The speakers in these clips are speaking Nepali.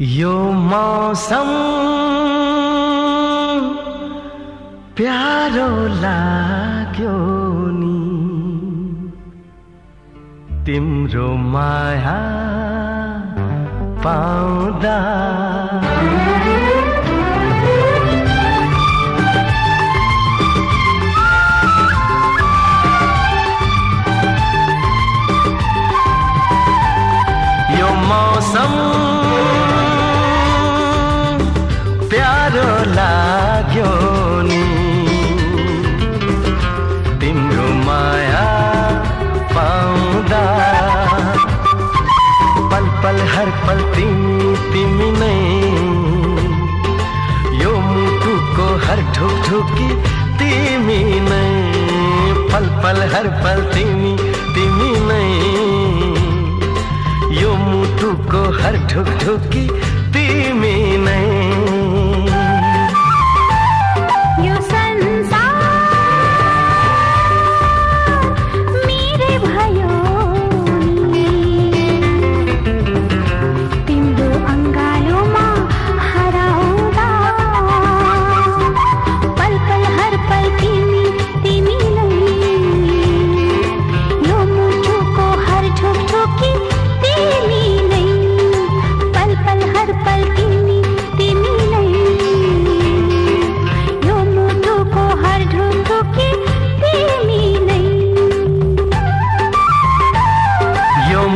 यो मौसम प्यारो लाग्यो नि तिम्रो माया पाउँदा यो मौसम प्यारो लाग्यो नि तिम्रो माया पाउँदा पल पल हर पल तिमी नै यो मुटुको हर ढुकढुकी तिमी नै पल पल हर पल तिमी नै यो मुटुको हर ढुकढुकी तिमी नै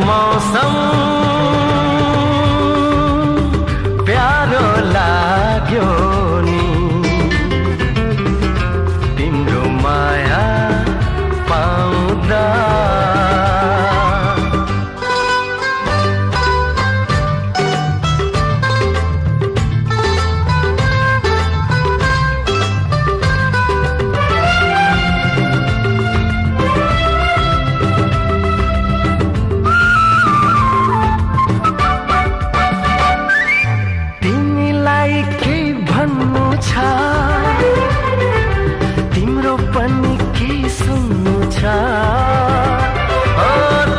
मौसम प्यारो लाग्यो नि तिम्रो माया पाउँदा तिम्रो पनि के सुन्नु छ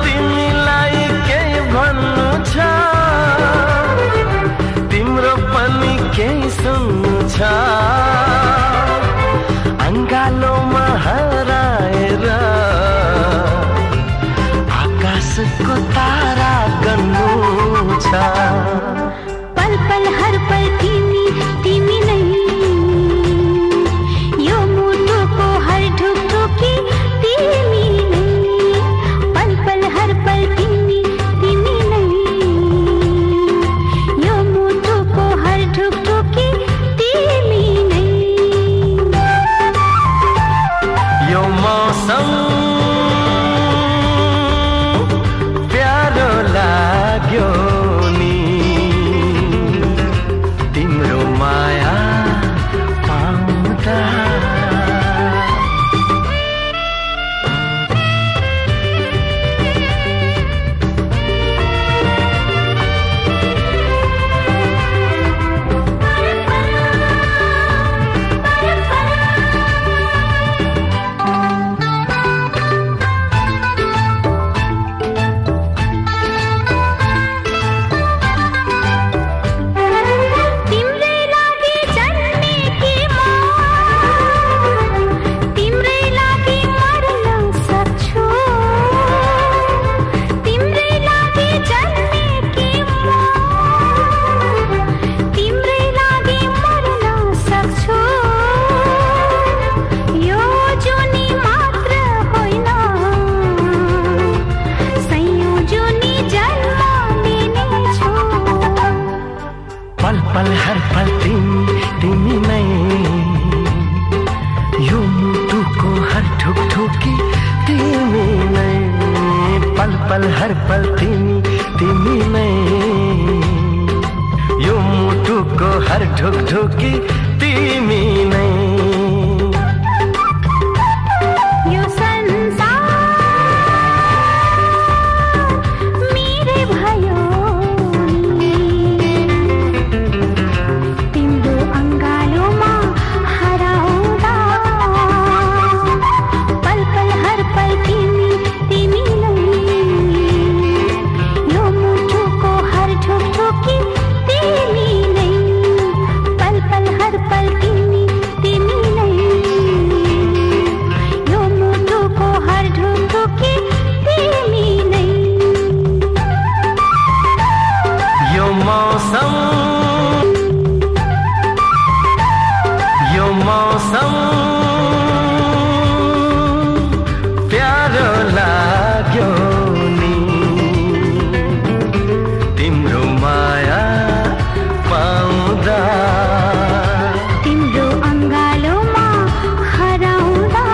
तिमीलाई के भन्नु छ तिम्रो पनि के सुन्नु छ अंगालोमा हराएर आकाशको तारा गन्नु छ पल पल हर पल तिमी नै यो मुटुको हर ढुकढुकी तिमी नै पल पल हर पल तिमी नै यो मुटुको हर ढुकढुकी तिमी नै पल तिमी तिमी नै यो मुटुको हर ढुकढुकी तिमी नै पल पल हर पल तिमी तिमी नै यो मुटुको हर ढुकढुकी तिमी नै प्यारो लाग्यो नि तिम्रो माया पाउँदा तिम्रो अङ्गालोमा हराउँदा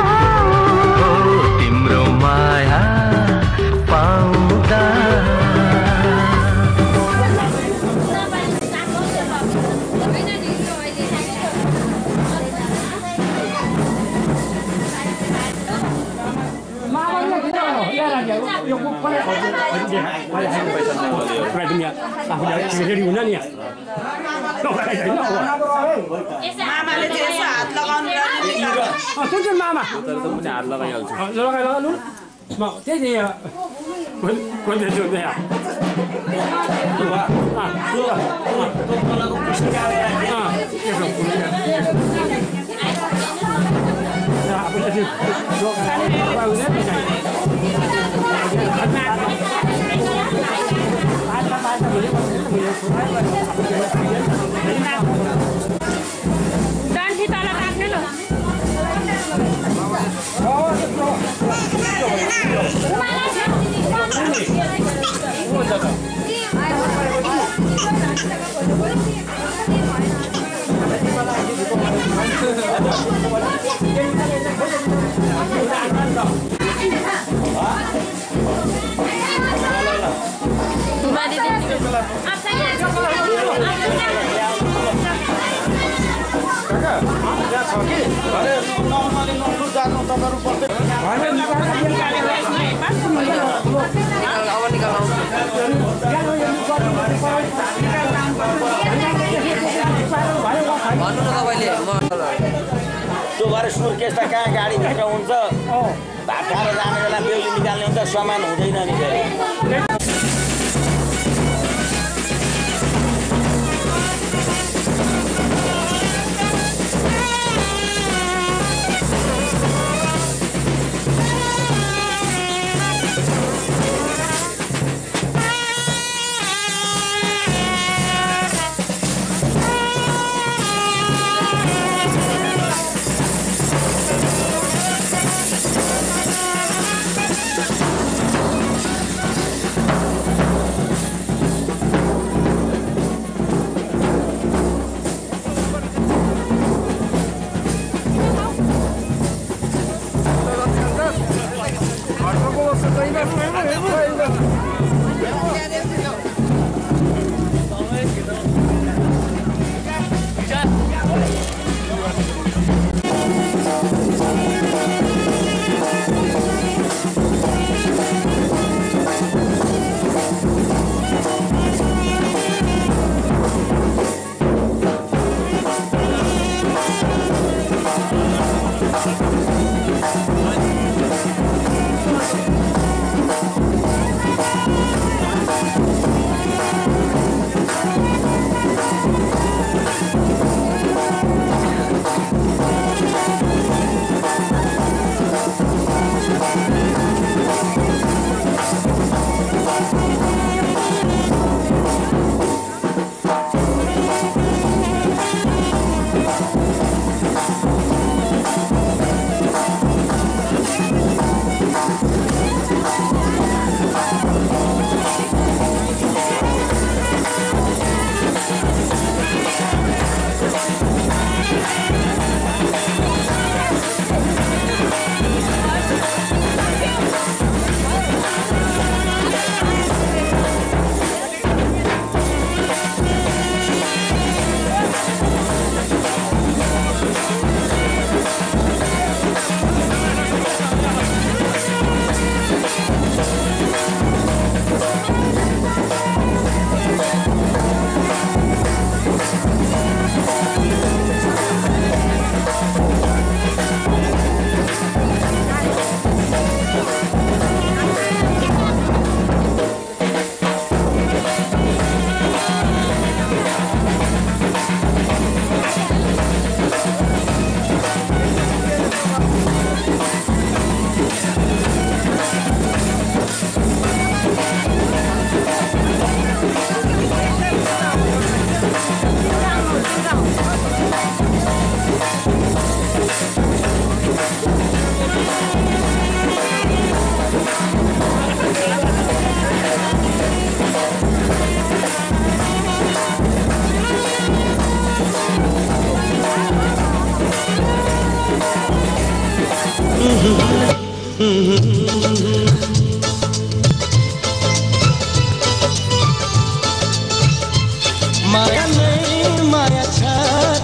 तिम्रो माया पाउँदा रेडी हुन नि मामाले चाहिँ यसो हात लगाउनु मामा हात लगाइहाल्छु लगाइहाल्नु त्यही नि डान्ठी तल राख्ने ल त्यो भएर सुर्केस त कहाँ गाडीभित्र हुन्छ भात खाएर जाने बेला बेहुली निकाल्ने हुन्छ सामान हुँदैन नि फेरि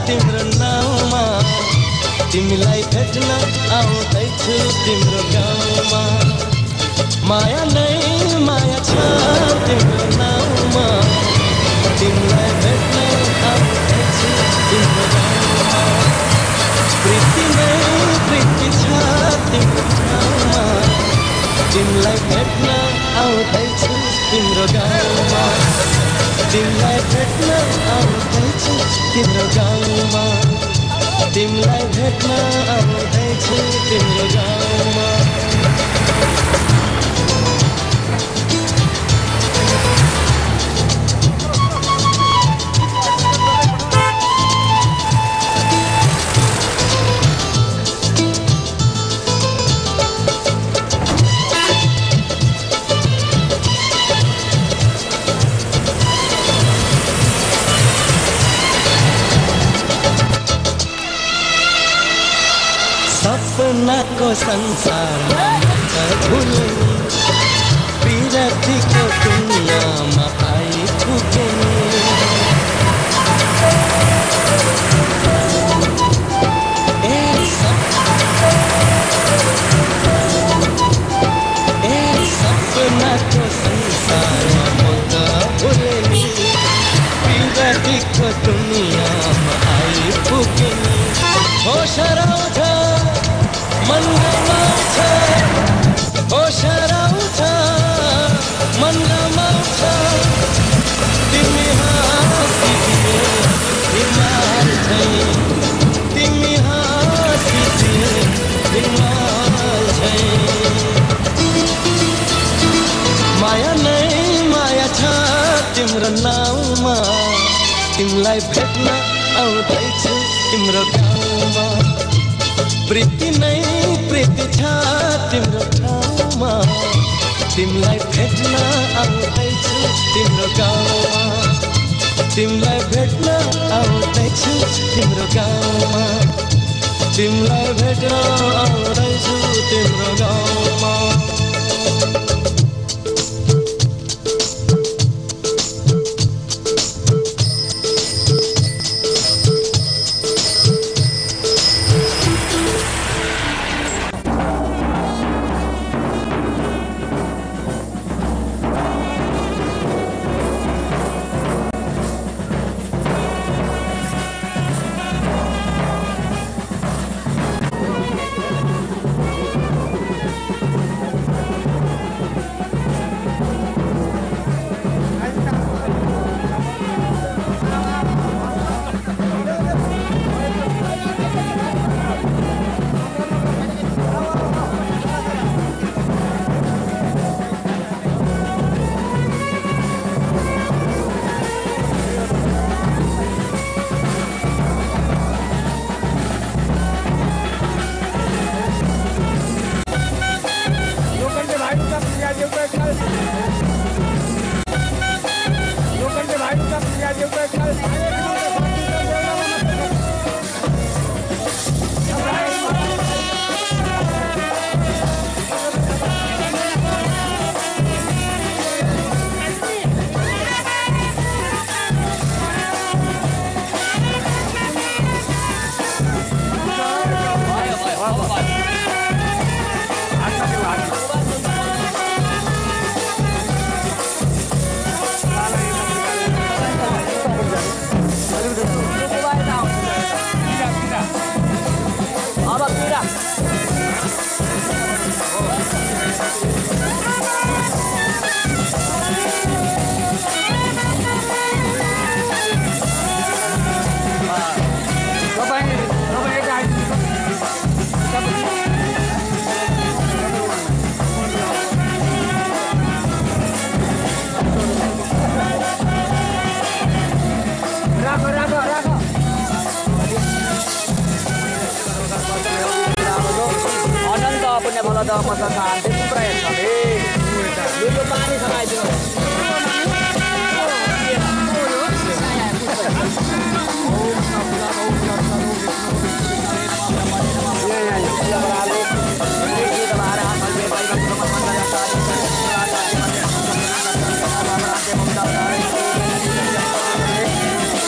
तिम्रो नाउँमा तिमीलाई भेट्न आउँदैछु तिम्रो गाउँमा माया नै माया छ तिम्रो नाउँमा तिमीलाई भेट्न आउँदैछु तिम्रो गाउँमा प्रीति नै प्रीति छ तिम्रो गाउँमा तिमीलाई भेट्न आउँदैछु तिम्रो गाउँमा तिमीलाई भेट्न आउँदैछु तिम्रो गाउँमा तिमीलाई भेट्न आउँदैछु तिम्रो गाउँमा सपनाको संसारमा भुल्ने विरतीको दुनियाँमा आइपुगे सपनाको संसारमा भुल्ने विरतीको दुनियाँमा आइपुगे होस आउँछ मन रमाउँछ होस आउँछ मन रमाउँछ तिमी हाँसिदिए हिमाल झैँ तिमी हाँसिदिए हिमाल झैँ माया नै माया छ तिम्रो नाउँमा तिमीलाई भेट्न आउँदैछु तिम्रो गाउँमा प्रीति नै प्रीति छ तिम्रो गाउँमा तिमीलाई भेट्न आउँदैछु तिम्रो गाउँमा तिमीलाई भेट्न आउँदैछु तिम्रो गाउँमा तिमीलाई भेट्न आउँदैछु तिम्रो गाउँमा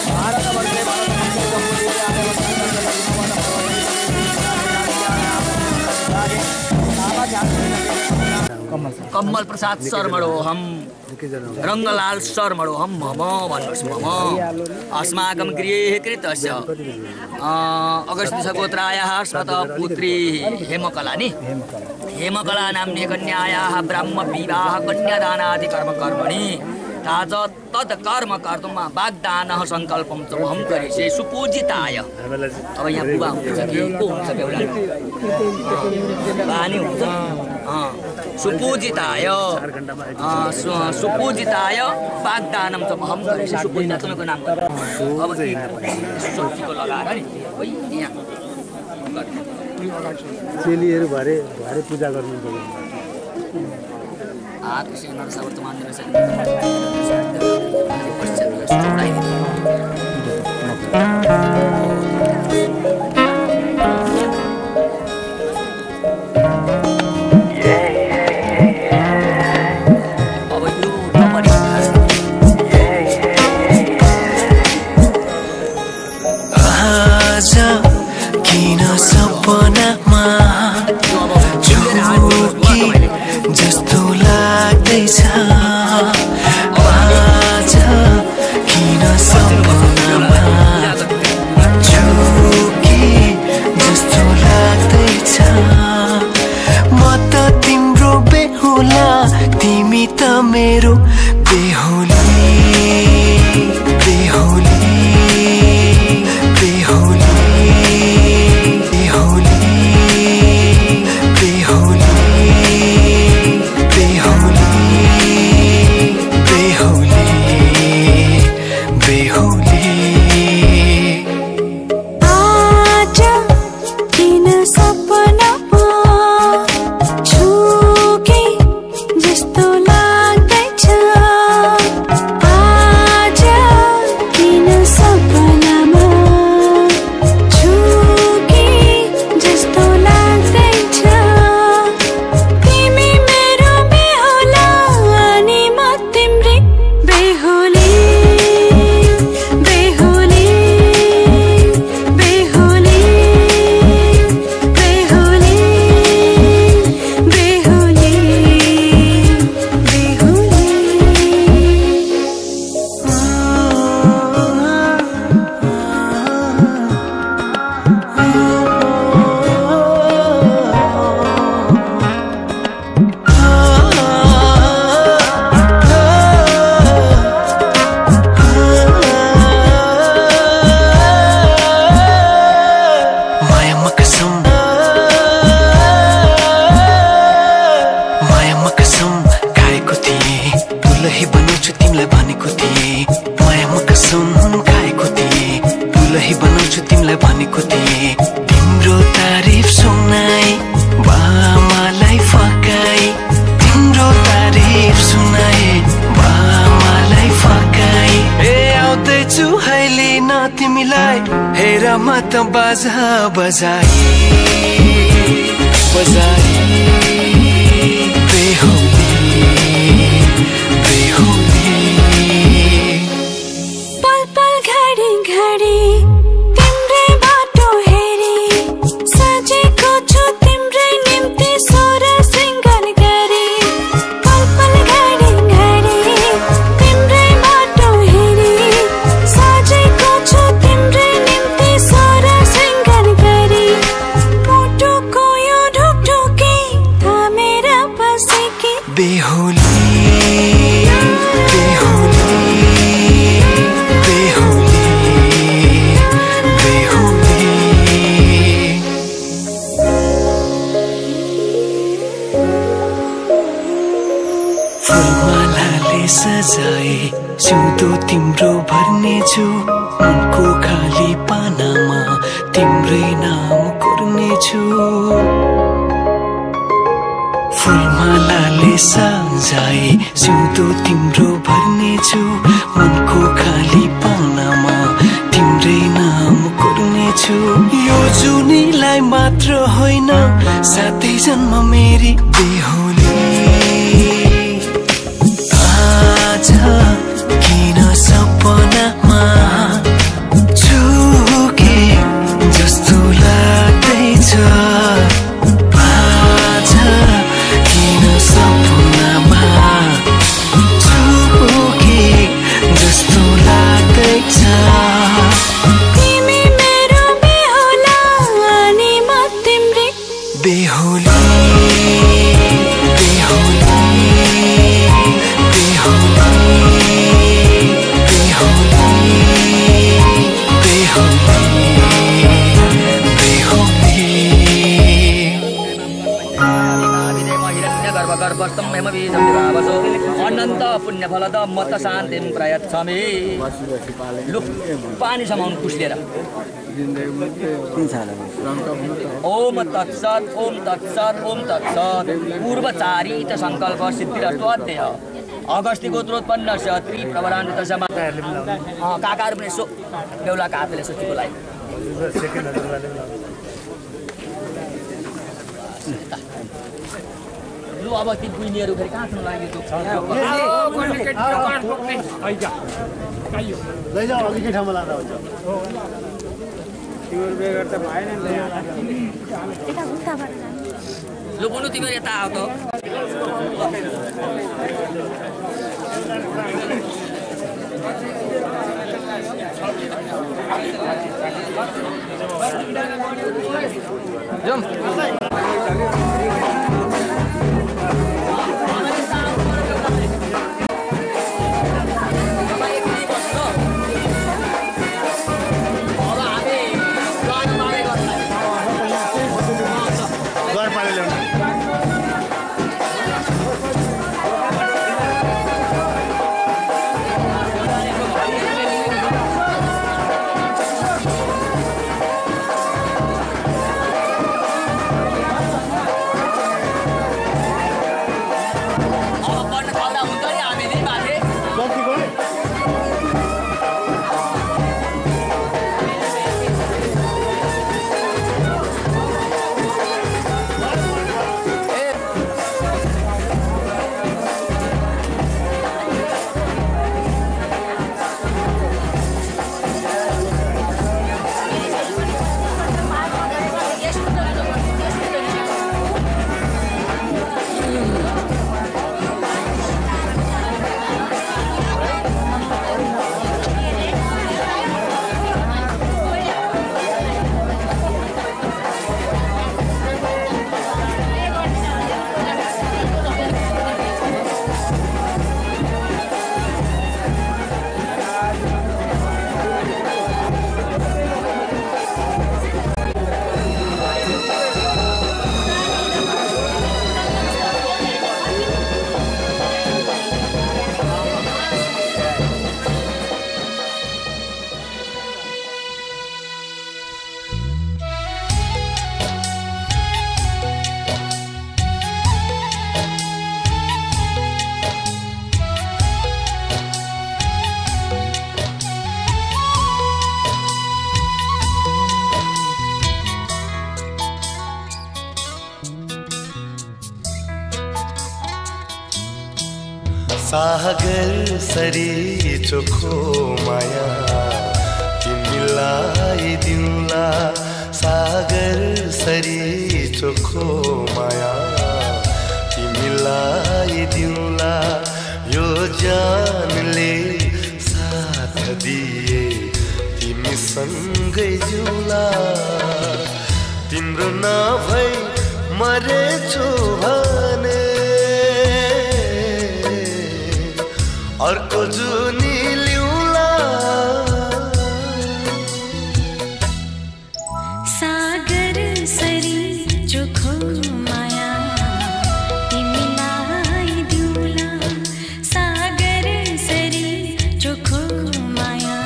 भारत वर्षे कमल प्रसाद शर्मणो हम रङ्गलाल शर्मणो हम मम भन्नुहोस् मम अस्माकं गृहे कृतस्य अगस्त्यगोत्रायाः स्वतः पुत्री हेमकला नि हेमकला नाम्नी कन्यायाः ब्राह्म विवाह कन्यादानादि कर्मणि ताज तत् कर्म कर्तुं वाग्दानः सङ्कल्पं च अहं करिष्ये सुपूजिताय। अब यहाँ बुबा हुन्छ कि को हुन्छ बेहुला बानी हुन्छ सुपूजिताय सुपूजिताय वाग्दानं च अहं करिष्ये। सुपूजिता तपाईँको नाम अब सोचीको लगाएर नि यहाँ चेलीहरू भरे पूजा गर्नु कृष्ण वर्तमान आज किन सपनामा झुकी जस्तो लाग्दैछ आज किन सपनामा झुकी जस्तो लाग्दैछ म त तिम्रो बेहुला तिमी त मेरो बेहुली बेहुली बजाई बजाई बेहुली बेहुली पल पल घडी घडी तिम्रै बाटो हेरी सजेको छु तिम्रै निम्ति सोर सिंगार गरी पल पल घडी घडी तिम्रै बाटो हेरी सजेको छु तिम्रै निम्ति सोर बेहुली बेहुली बेहुली बेहुली फुलमालाले सजाए सिउँदो तिम्रो भर्नेछु उनको खाली पानामा तिम्रै नाम कोर्नेछु फुलमालाले सजाए सिउँदो तिम्रो भर्नेछु मनको खाली पानामा तिम्रै नाम कोर्नेछु यो जुनीलाई मात्र होइन सातै जन्म मेरी बेहुली आज किन सपनामा झुके जस्तो लाग्दैछ आज किन सपना वर्तम हेम बीजं विभावसो अनन्त पुण्यफलद मत शान्तिं प्रयच्छमि लु पानी समाउनु पुस्लेर ओम तत्सत ओम तत्सत ओम तत्सत पूर्वचारित संकल्प सिद्धिरस्तु अध्यय अगस्ती गोत्रोत्पन्न क्षत्री प्रवरान्वित समा काकाहरु पनि यसो बेहुलाका हातले यसो चुको लाइ लु अब ती बुइनीहरु फेरि कहाँ छन् लाग्यो त्यो लैजाऊ अघिकै ठाउँमा लाँदा हुन्छ लु बुनु तिमीहरु यता आऊ त जम सागर सरी चोखो माया तिमीलाई दिउँला सागर सरी चोखो माया तिमीलाई दिउँला यो जानले साथ दिए तिमी सँगै जिउला तिम्रो नभई मरेछु भने अर्को जुनी ल्याउला सागर सरी चोखो माया तिमीलाई दिउँला सागर सरी चोखो माया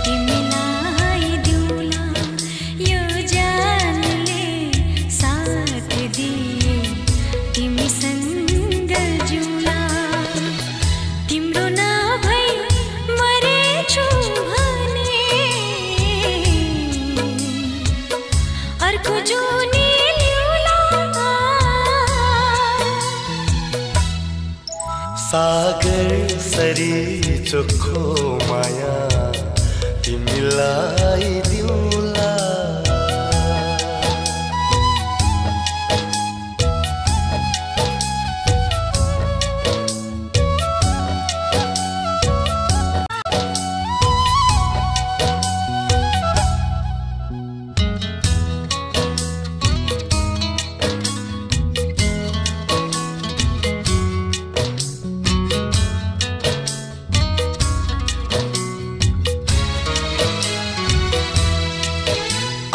तिमीलाई दिउँला यो जानले साथ दिए तिमी सँग जिउला तिम्रो नभई मरेछु भने अर्को जुनी ल्याउला सागर सरी चोखो माया तिमीलाई दिउँला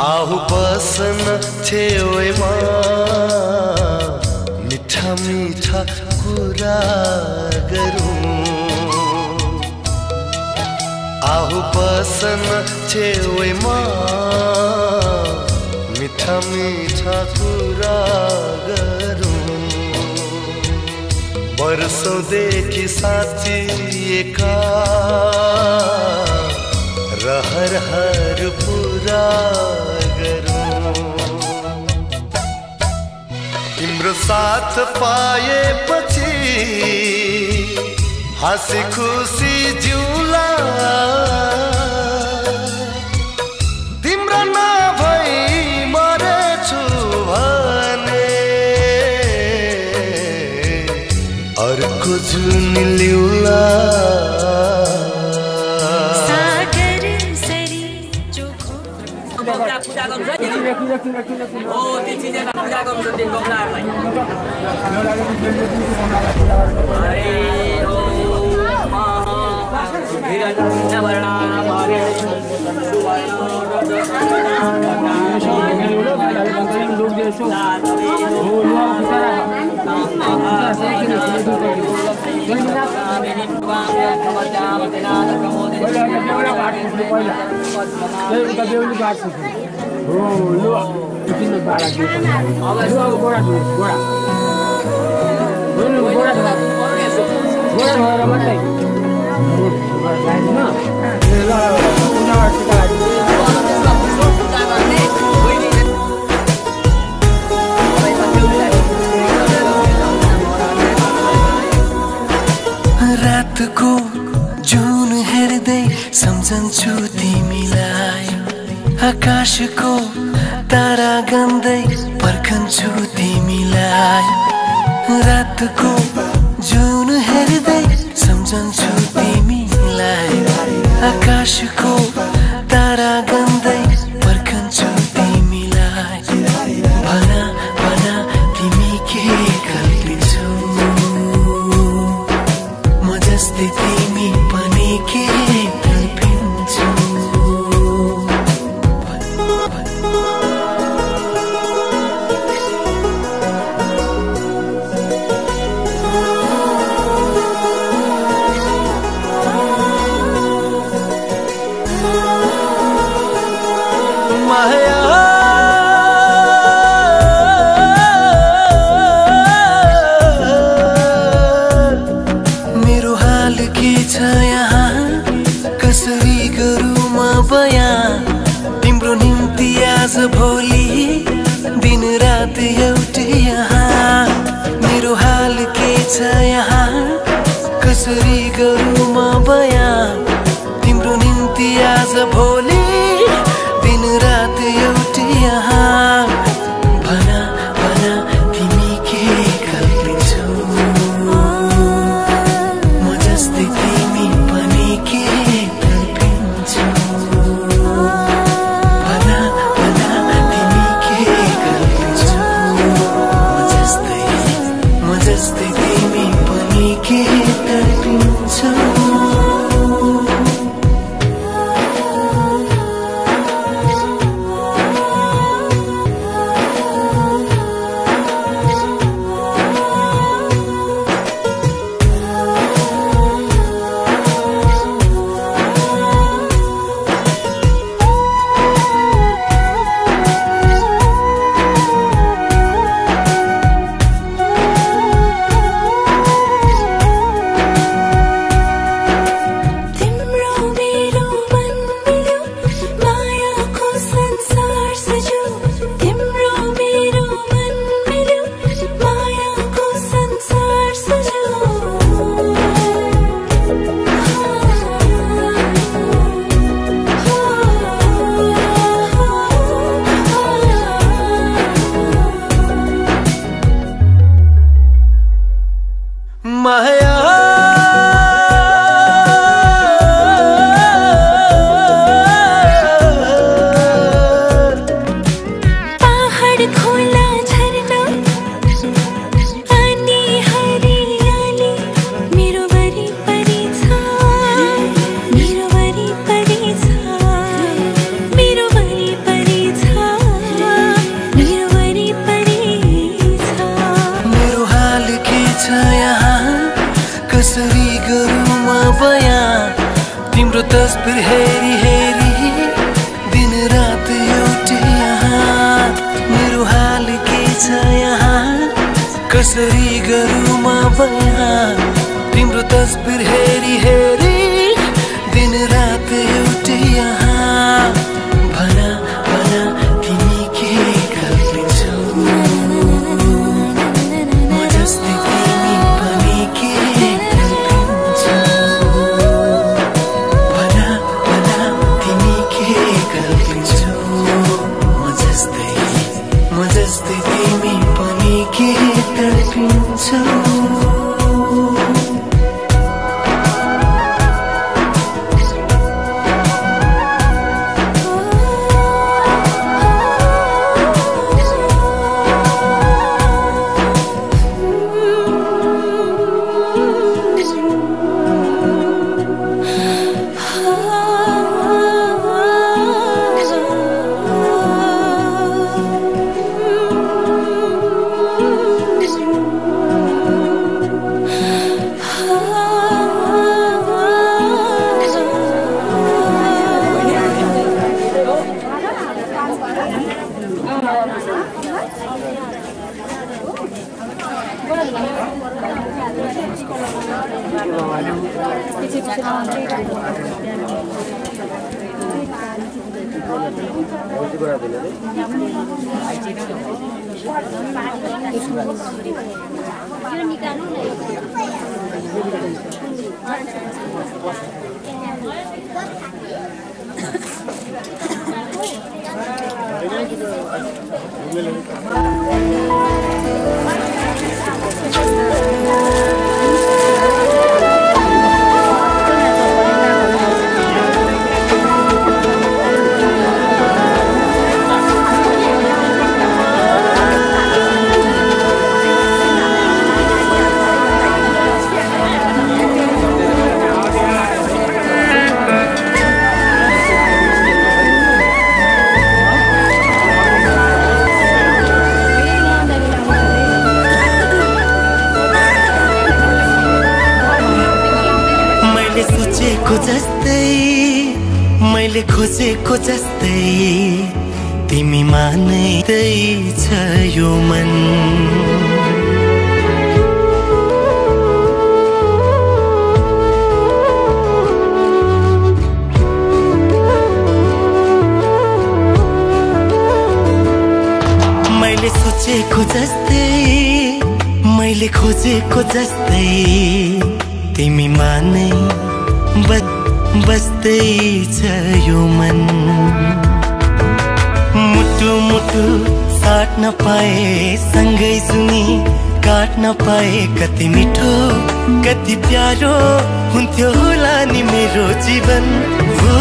आहु बसन छेउमा मिठा मिठा कुरा गरौँ आऊ बसन छेउमा मिठा मिठा कुरा गरौँ वर्षौंदेखि साँचिएका रहर पुरा गरौँ तिम्रो साथ पाएपछि हाँसी खुसी जिउला तिम्रो नभई मरेछु भने अर्को जुन ल्याउला पूजा गर्नु छ ओ त्यो चिजहरुलाई पूजा गर्नु छ त्यो गमलाहरुलाई हरे ओम हिरण्यवर्णा हरे रातको जुन हेर्दै सम्झन्छु तिमीलाई आकाशको तारा गन्दै पर्खन्छु तिमीलाई रातको जुन हेर्दै सम्झन्छु तिमीलाई आकाशको तारा गन्दै पर्खन्छु तिमीलाई भना भना तिमी के कल्पिन्छौ म जस्तै तिमी पनि के कल्पिन्छौ मेरो हाल के छ यहाँ कसरी गरौँ म बयान तिम्रो निम्ति आज भोलि दिन रात एउटै यहाँ मेरो हाल के छ यहाँ कसरी गरौँ म बयान तिम्रो निम्ति आज भोलि दिन रात एउटै यहाँ भना भना तिमी के कल्पिन्छौ म जस्तै तिमी पनि के कल्पिन्छौ भना भना तिमी के कल्पिन्छौ म जस्तै तिमी पनि के कल्पिन्छौ तस्बिर हेरी हेरी दिन रात एउटै यहाँ मेरो हाल के छ यहाँ कसरी गरौँ म बयाँ तिम्रो तस्बिर हेरी हेरी दिन रात एउटै यहाँ भना भना तिमी के कल्पिन्छौ म जस्तै तिमी पनि के कल्पिन्छौ भना भना तिमी के कल्पिन्छौ म जस्तै तिमी पनि के कल्पिन्छौ मैले खोजेको जस्तै तिमी मान्दैछ यो मन मैले सोचेको जस्तै मैले खोजेको जस्तै तिमी मानै बस्दै छ यो मन मुटु मुटु साट्न पाए सँगै सुनि काट्न पाए कति मिठो कति प्यारो हुन्थ्यो होला नि मेरो जीवन हो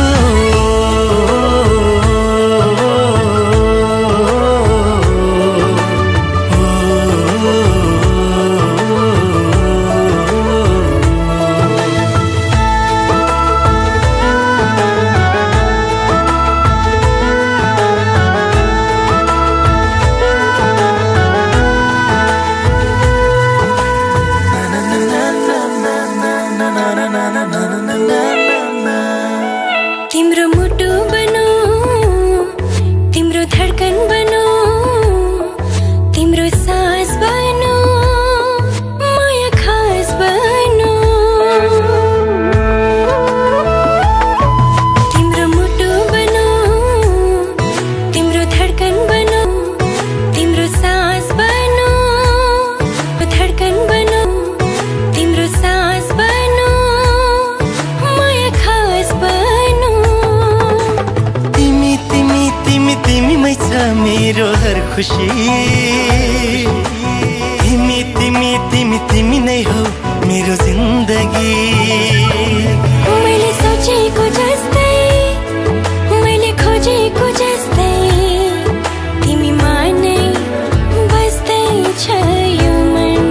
मेरो हर खुशी तिमी तिमी तिमी तिमी नै हो मेरो जिन्दगी मैले सोचेको जस्तै मैले खोजेको जस्तै तिमी मानै बस्दै छ यो मन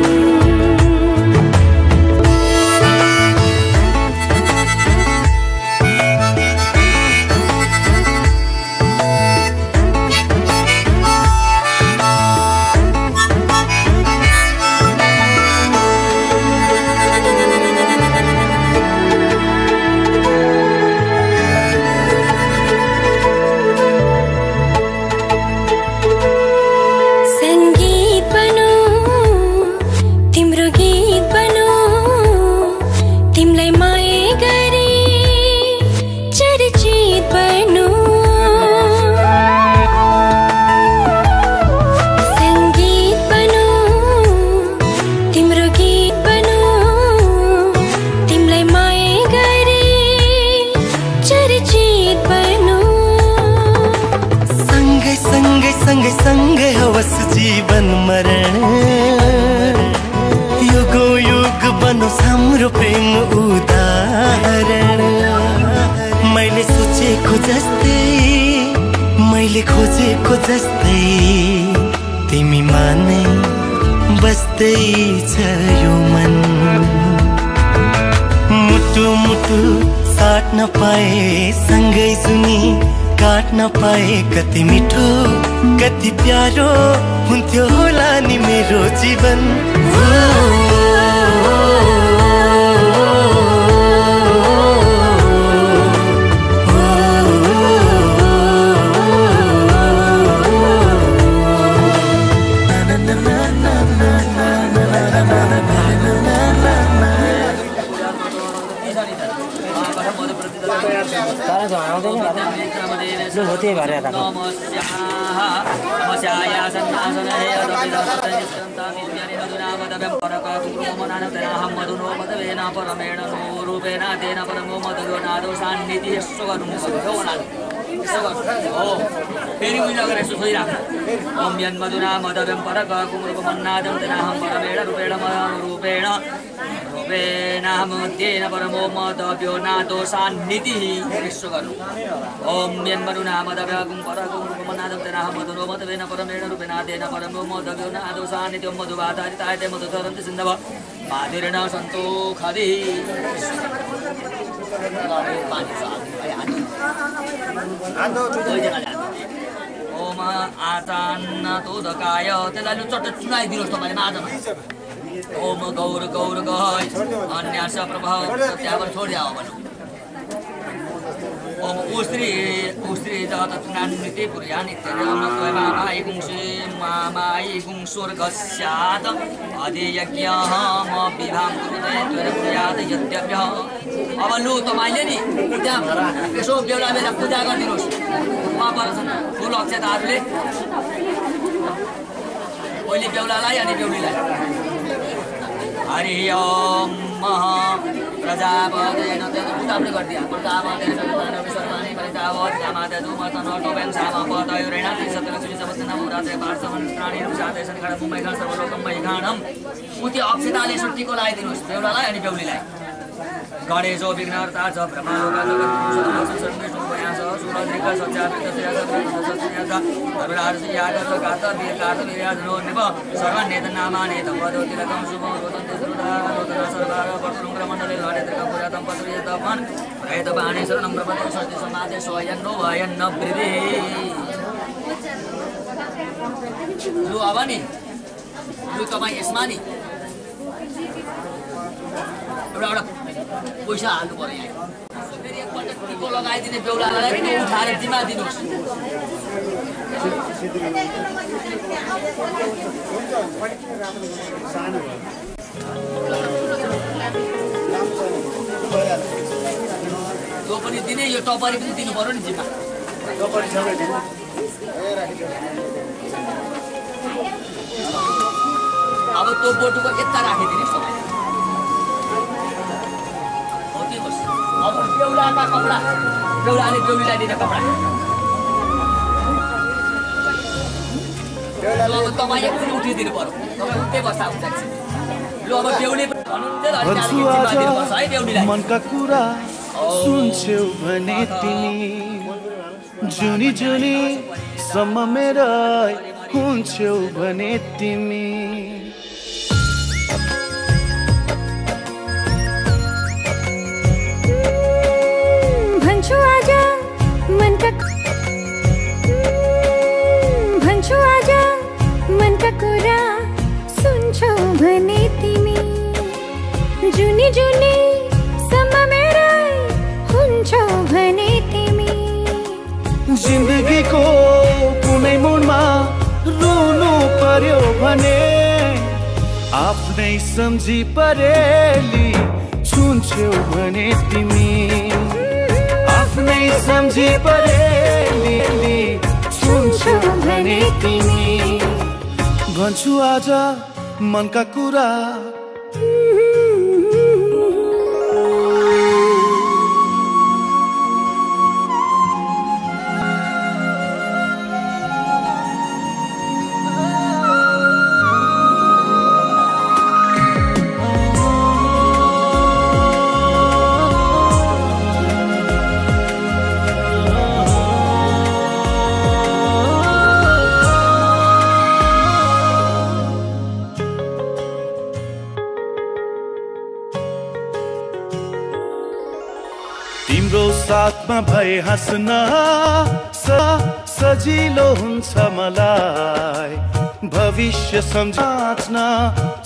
सँगै सँगै हवस जीवन मरण युगो युग बनोस् हाम्रो प्रेम उदाहरण मैले सोचेको जस्तै मैले खोजेको जस्तै तिमीमा नै बस्दै छ यो मन मुटु मुटु साट्न पाए सँगै जुनी काट्न पाए कति मिठो कति प्यारो हुन्थ्यो होला नि मेरो जीवन होते भरे राख्नु फेरि उयो गरेर यसो सोधिराख्नु ओम यन्मधुना मदव्यं परकुमुरुपमन्नादं तेनाहं परमेण रूपेण रूपेण रूपेणाहमध्येन परमो मदव्यो नादोषान्नितिः यसो गर्नु ओम यन्मधुना मदव्यं परकुमुरुपमन्नादं तेनाहं मधुनो मदवेन परमेण रूपेणादेन परमो मदव्यो नादोषान्नितिं मधुवातारितायते मधुधरन्ति सिन्धव माधुरेण सन्तोषादिः ओम आचान्न तोदकाय त्यसलाई चट्ट चुनाइदिनुहोस् तपाईँले माझमा ओम गौर गौर गय अन्यास प्रभाव त्यहाँबाट छोडिदिया हो भन्नु ओम उस्त्री उस्त्री जगत नान्निति पुर्या नित्यनाम त्वमामायि गुंसि मामायि गुंसुर्गस्यात् अधियज्ञः म विभां कुरुते त्वरपुर्यात् यद्यभ्यः अब लु तपाईँले नि त्यहाँ यसो बेला बेला पूजा गरिदिनुहोस् उहाँ पर्छन् ठुलो अक्षताहरूले पहिले बेहुलालाई अनि बेहुलीलाई हरि ओम प्रजापतेन पूजा पनि गरिदिया प्रजापतेन सर्वाणि परितावत् कामाते धूमतन टोबेन सामपतयुरेणाति सत्रलक्ष्मी समस्तन मुराते पार्समन प्राणी रुषाते संखड मुम्बईखण सर्वलोकम मैखाणम उति अक्षताले सुट्टीको लगाइदिनुहोस् बेहुलालाई अनि बेहुलीलाई गणेशो विघ्नहर्ता च ब्रह्मलोका जगत् सूरद्रिक सत्यापितर्विराजनो सर्वनेत नामानेत पदोतिलकं शुभं रोदन्ते सर्वदा सर्वार पटुरमण्डले लडेत्रकं पुरातं पत्रियतपन् एतपाणि शरणं प्रपदे सृष्टि समाजे स्वयन्नो वयन्न वृद्धि लु अब नि लु तपाईँ यसमा नि एउटा पैसा हाल्नु पर्यो यहाँ फेरि एकपल्ट टिको लगाइदिने बेहुलालाई पनि उठाएर जिम्मा दिनुहोस् त्यो पनि दिने यो टपरी पनि दिनु पर्यो नि जिम्मा अब त्यो बोटुको यता राखिदिनुहोस् तपाईँ अब बेहुलाका कपडा बेहुलाले बेहुलीलाई दिने कपडा अब तपाईँ एकछिन उठिदिनु पर्यो तपाईँ उठ्दै बस्दा हुन्छ लु अब बेहुली मनका कुरा सुन्छौ भने तिमी जुनी जुनी सम्म मेरा हुन्छौ भने तिमी भन्छु आज मनका कुरा सुन्छौ भने तिमी जुनी जुनी सम्म मेरा हुन्छौ भने तिमी जिन्दगीको कुनै मोडमा रुनु पर्यो भने आफ्नै सम्झी परेली छुन्छौ भने तिमी आफ्नै सम्झी परेली छुन्छौ भने तिमी भन्छु आज मनका कुरा साथमा भए हाँस्न सजिलो हुन्छ मलाई, भविष्य सम्झाच्न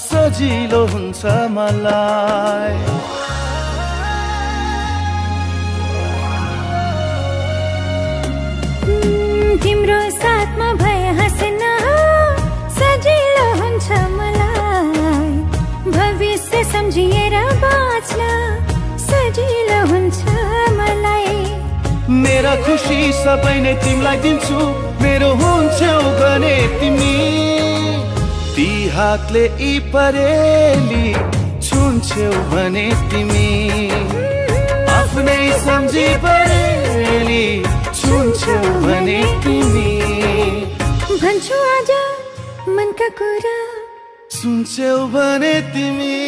सजिलो हुन्छ मलाई। तिम्रो साथमा भए हाँस्न सजिलो हुन्छ मलाई, भविष्य सम्झिएर बाँच्न सजिलो हुन्छ मलाई। मेरा खुसी सबै नै तिमीलाई दिन्छु, मेरो हुन्छौ भने तिमी। ती हातले यी परेली छुन्छौ भने तिमी, आफ्नै सम्झी परेली छुन्छौ भने तिमी। भन्छु आज मनका कुरा सुन्छौ भने तिमी।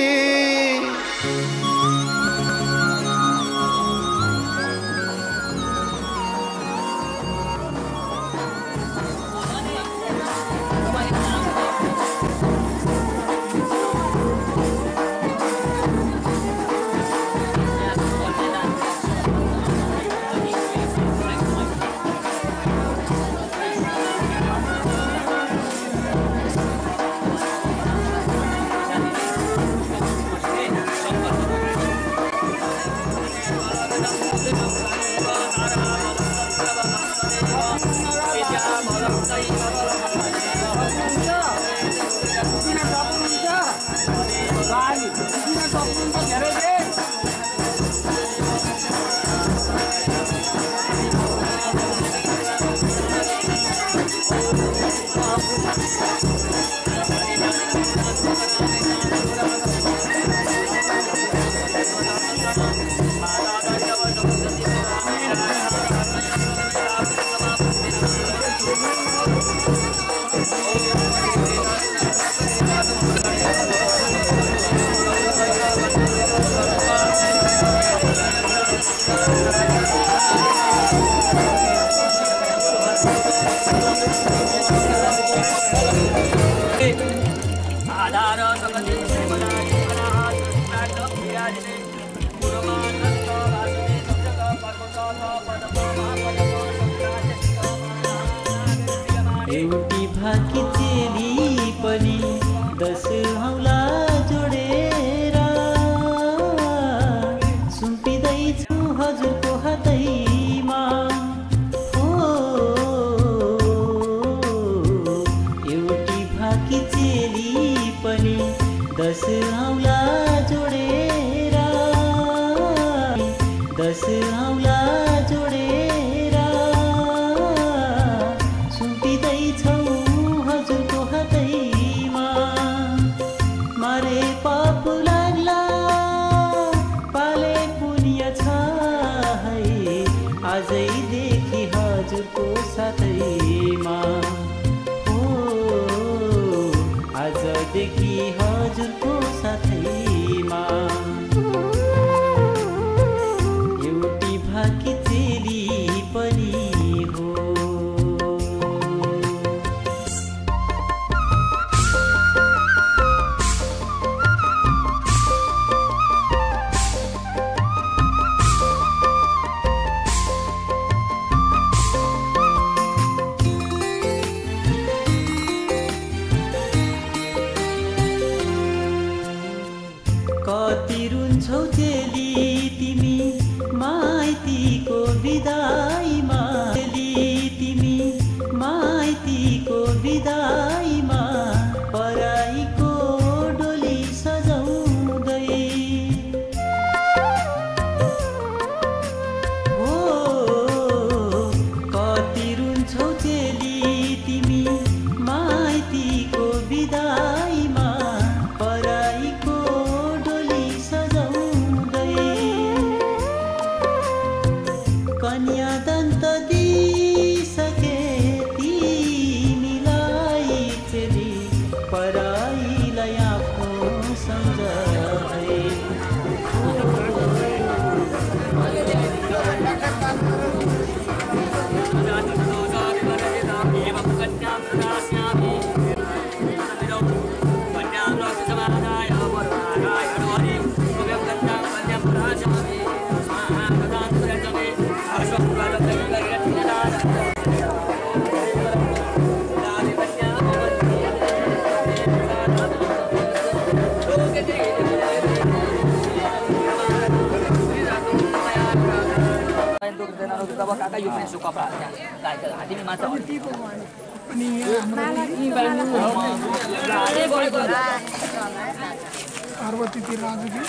एउटी भाकी चेली पनि 10 औँला जोडेर सुम्पिँदैछु हजुरको हातैमा। एउटी भाकी चेली पनि 10 औँला जोडेर 10 औँला जोडेर सुम्पिँदैछौ हजुरको हात तब काका यो पनि सुक कपडा लाइक हातिमी मात्र पार्वती राजुकी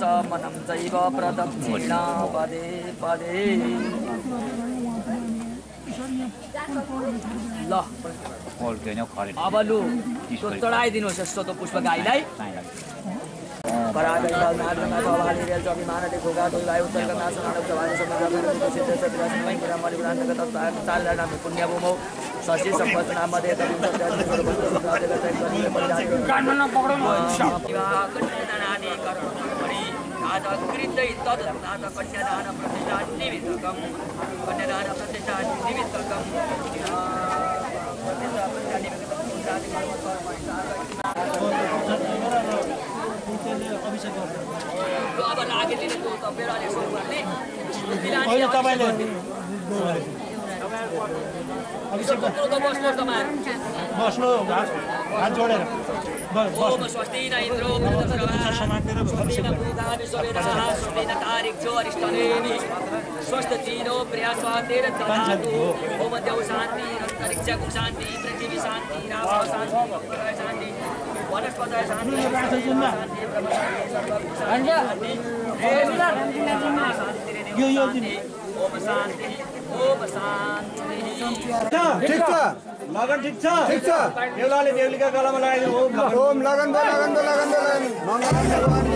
समनं चैव प्रदक्षिणा पदे पदे ल अब लु त्यो चढाइदिनुहोस् यस्तो त पुष्प गाईलाई पुण्यभूमौ शशि सम्पत्नामध्ये कृत्यै तद् कन्यादान प्रतिष्ठा निमित्तकं कन्यादान प्रतिष्ठा निमित्तकं अब लागेले त्यो तपाईँहरूले सुरु गर्ने बस्नु हात जोडेर ओम स्वस्ति न इन्द्रो स्वस्थ जीनो प्रयासवातेर ददातु ओम देव शान्ति अंतरिक्षं शान्ति पृथ्वी शान्ति राव शान्ति शान्ति वनस्पतय शान्ति ओम शान्ति ओम शान्ति ठीक छ लगन ठीक छ बेहुलाले बेहुलीका गलामा लगाइदिनु ओम लगन दो लगन दो लगन दो लगन मंगलम भगवान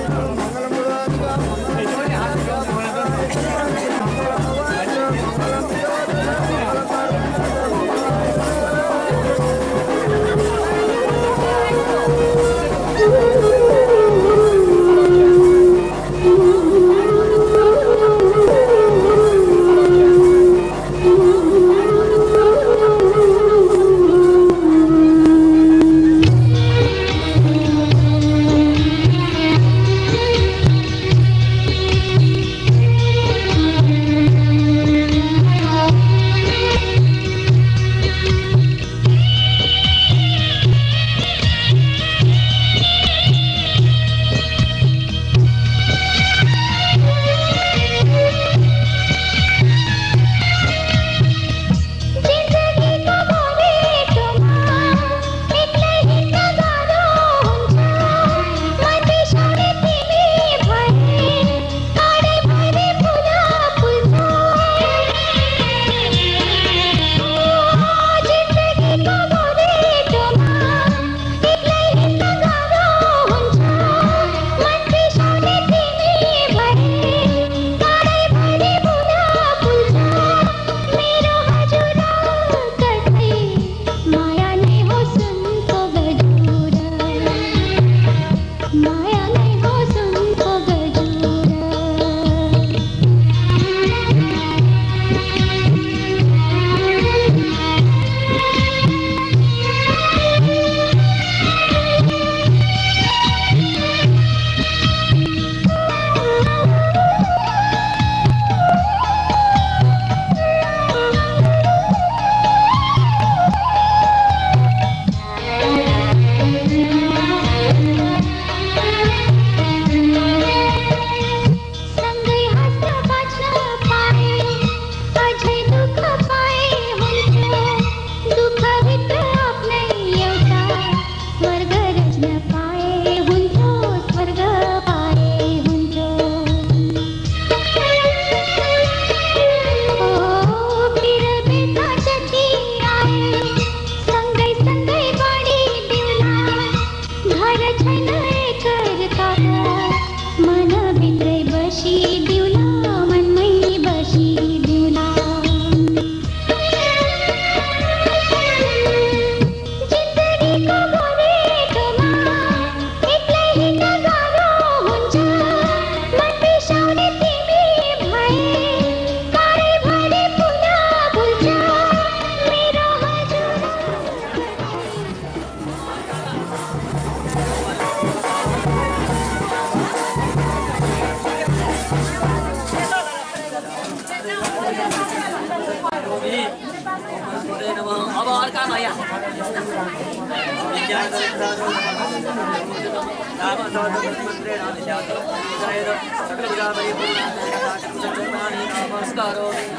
अब अर्कामा यहाँ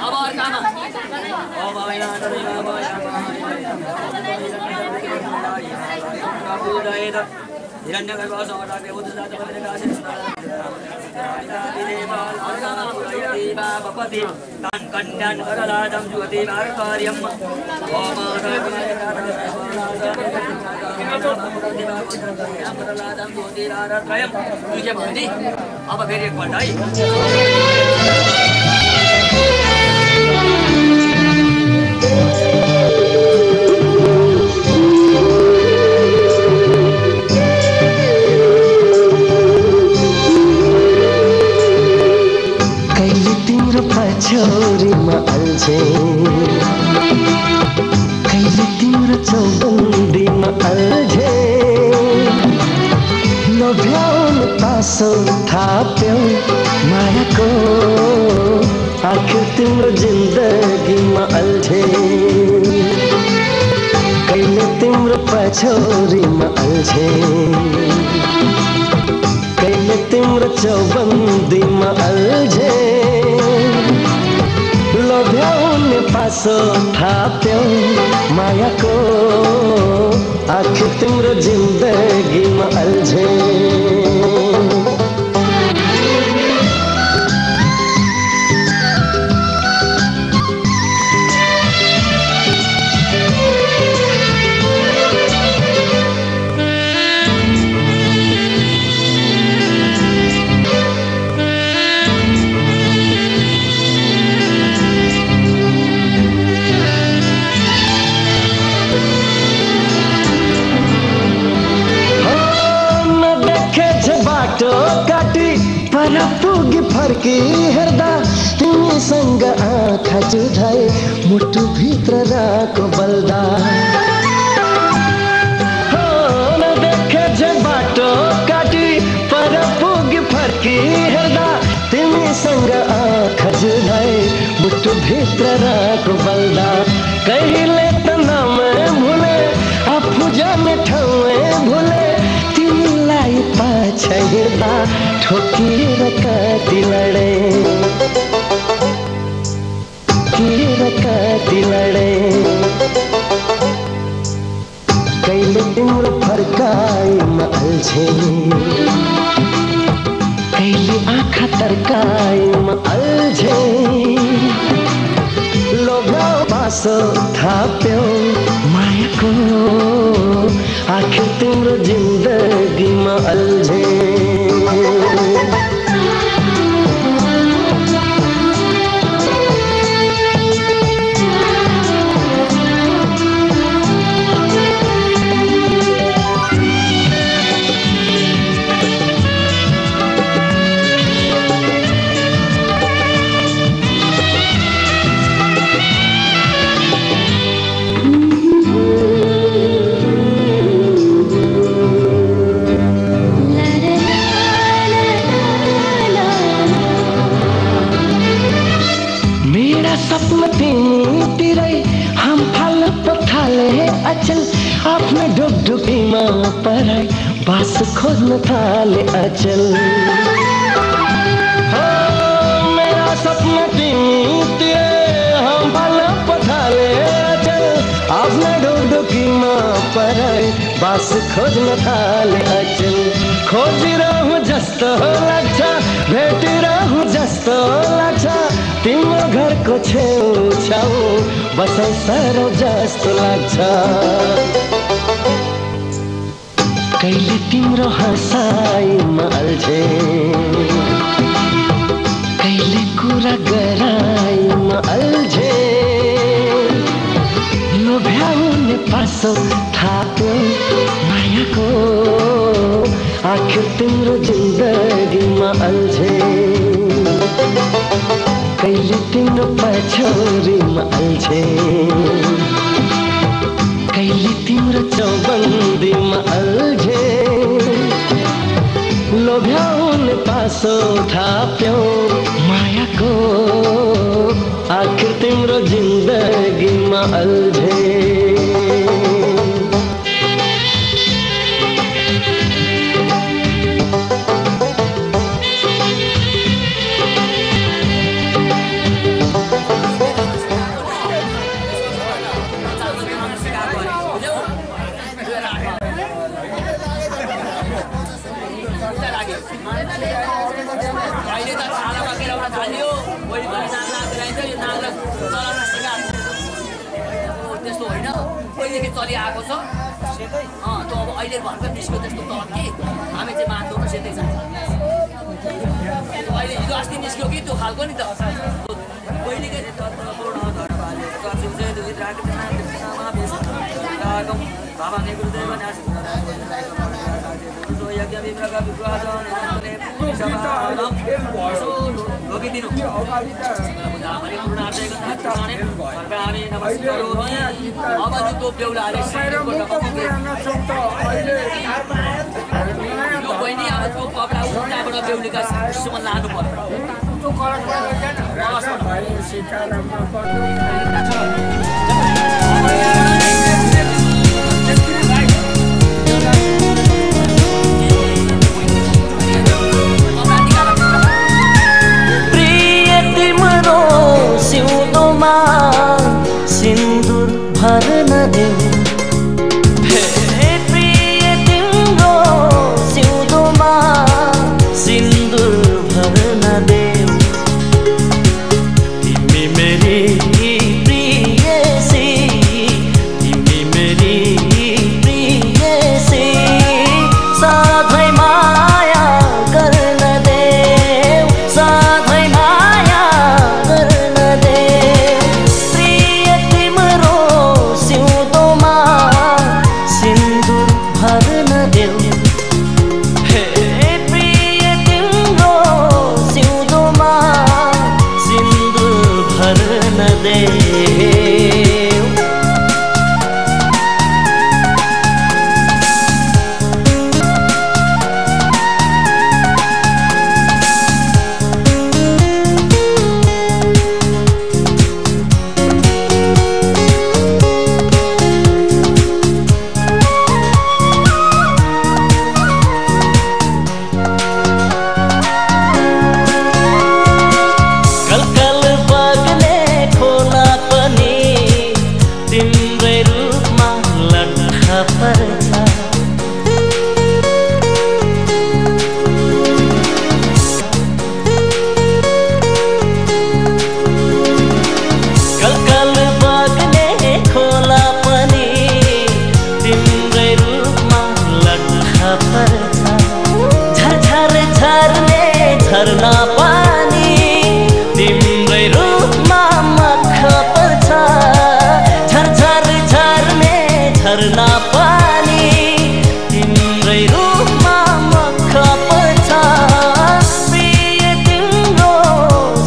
अब अर्कामा कन्यान करलादं ज्योति भारकार्यं अब फेरि एकपल्ट है छोरीमा अल्झे कहिले तिम्रो चौबन्दीमा अल्झे नभ्याउनु पासो थाप्यौ मायाको आखिर तिम्रो जिन्दगीमा अल्झे कहिले तिम्रो पछौरीमा अल्झे कहिले तिम्रो चौबन्दीमा अल्झे लोभ्याउने पासो थाप्यौ मायाको आखिर तिम्रो जिन्दगीमा अल्झे पुगी फर्की हेर्दा तिमीसँग आँखा जुझाए मुटु भित्र राको बल्दा नदेखे जे बाटो काटी पर पुगी फर्की हेर्दा तिमीसँग आँखा जुझाए मुटु भित्र राको बल्दा कहिले त नाम भुले आफू जाने ठाउँ भुले तिमीलाई पाछा हेर्दा ठोकेर कति लडे कहिले तिम्रो फर्काइमा अल्झे कहिले आँखा तर्काइमा अल्झे लोभ्याउ पासो थाप्यौ मायाको आखिर तिम्रो जिन्दगीमा अल्झे आफ्नै ढुकढुकीमा पराई बास खोज्न थाले अचल मेरा सपना तिमी हम भाल्न पठाले अचल आफ्नै ढुकढुकीमा पराई बास खोज्न थाले अचल खोजिरहँ जस्तो लाग्छ भेटिरहँ जस्तो लाग्छ तिम्रो घरको छेउछाउ बसाइ साह्रो जस्तो लाग्छ कहिले तिम्रो हँसाइमा अल्झे कहिले कुरा गराइमा अल्झे लोभ्याउने पासो थाप्यो मायाको आखिर तिम्रो जिन्दगीमा अल्झे कहिले तिम्रो पछौरीमा अल्झे कहिले तिम्रो चौबन्दीमा अल्झे लोभ्याउने पासो थाप्यौ मायाको आखिर तिम्रो जिन्दगीमा अल्झे त्यस्तो होइन पहिलेदेखि चलिआएको छ त्यो अब अहिले भर्खर निस्क्यो त्यस्तो तल कि हामी चाहिँ मान्दैनौँ सेतै चाहिन्छ अहिले हिजो अस्ति निस्क्यो कि त्यो खालको नि त पहिलेकै अब त्यो बेहुलाले बहिनी अब त्यो कपडा उताबाट बेहुलीका सुमन लानु पर्यो सिउँदोमा सिन्दुर भर्न देऊ प्रिय तिम्रो सिउँदोमा सिन्दुर भर्न देऊ तिमी मेरी प्रियसी तिमी मेरी प्रियसी सधैँ माया गर्न देऊ सधैँ माया गर्न प्रिय तिम्रो सिउँदोमा सिन्दुर भर्न देऊ प्रिय तिम्रो सिउँदोमा सिन्दुर भर्न देऊ झरना पानी तिम्रै रूपमा मख पर्छ झरझर झर्ने झरना पानी तिम्रै रूपमा मख पर्छ प्रिय तिम्रो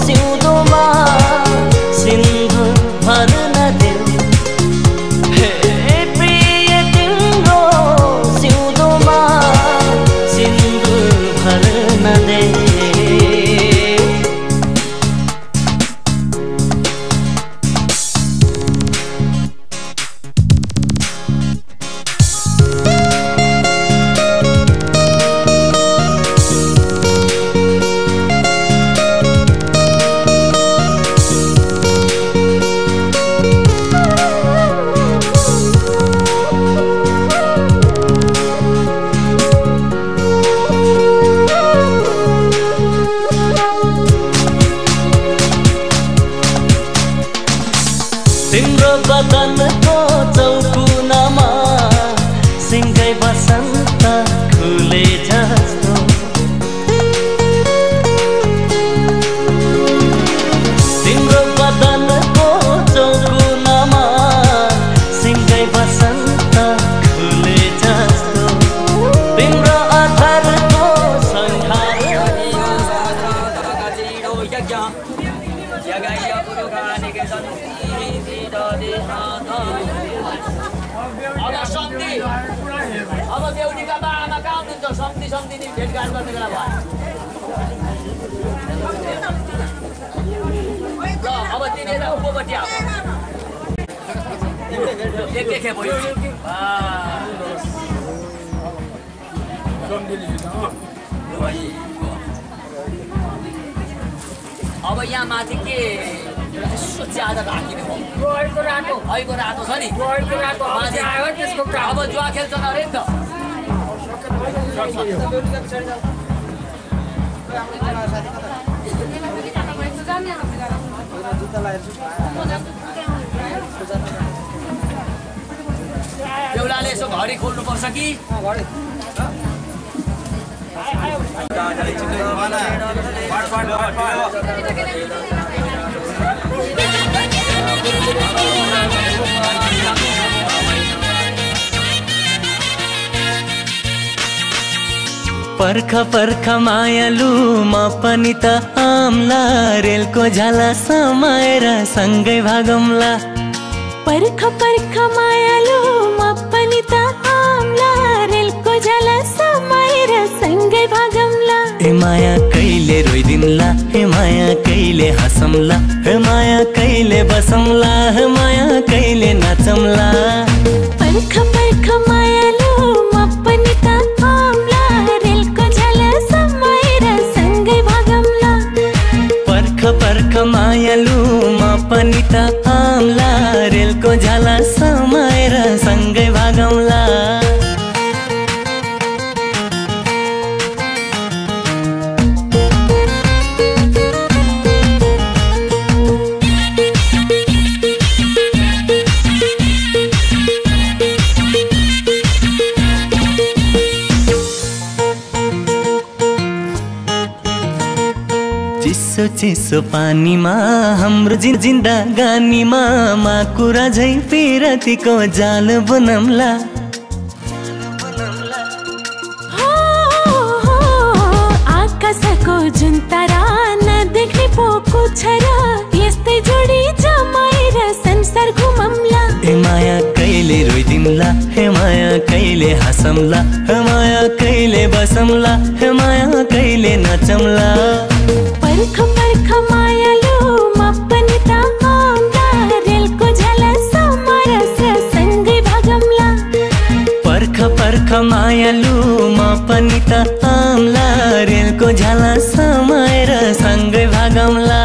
सिउँदोमा सिन्दुर भर्न देऊ प्रिय तिम्रो सिउँदोमा सिन्दुर भर्न देऊ तिम्रो बदनको चौकुनामा सिंगै बसन्त खुले जस्तो तिम्रो बदनको चौकुनामा सिंगै बसन्त खुले जस्तो तिम्रो आधारको अब बेहुलीका बाबामा कहाँ हुनुहुन्छ सम्ति सम्तिनी भेटघाट गर्ने बेला भयो ल अब तिनी यता उपपट्टि आऊ एक भयो अब यहाँ माथि के यसो ज्यादा राखिने भयो अहिले रातो छ नि अब जुवा खेल्छ अरे नि त बेहुलाले यसो घडी खोल्नुपर्छ कि पर्ख पर्ख मायालु म पनि त आम्ला रेलको झाला समाएर सँगै भागौँला पर्ख पर्ख मायालु म पनि त आम्ला रेलको झाला समाएर सँगै भागौँला हे माया कहिले रोइदिन्ला हे माया कहिले हँसौँला हे माया कहिले बसौँला हे माया कहिले नाचौँला पर्ख पर्ख मायालु म पनि त आम्ला रेलको झाला समाएर सँगै भागौँला पर्ख पर्ख मायालु म पनि त आम्ला रेलको झाला समाएर सँगै भागौँला चिसो चिसो पानीमा हाम्रो जिन्दगानीमा माकुरा झै पिरतीको जाल बनाउँला आकाशको जुन तारा नदेख्ने पोको छ र यस्तै जोडी जमाएर संसार घुमौँला हे माया कहिले रोइदिन्ला हे माया कहिले हँसौँला हे माया कहिले बसौँला हे माया कहिले नाचौँला पर्ख पर्ख मायालु म पनि त आम्ला रेलको झाला समाएर सँगै भागौँला पर्ख पर्ख मायालु म पनि त आम्ला रेलको झाला समाएर सँगै भागौँला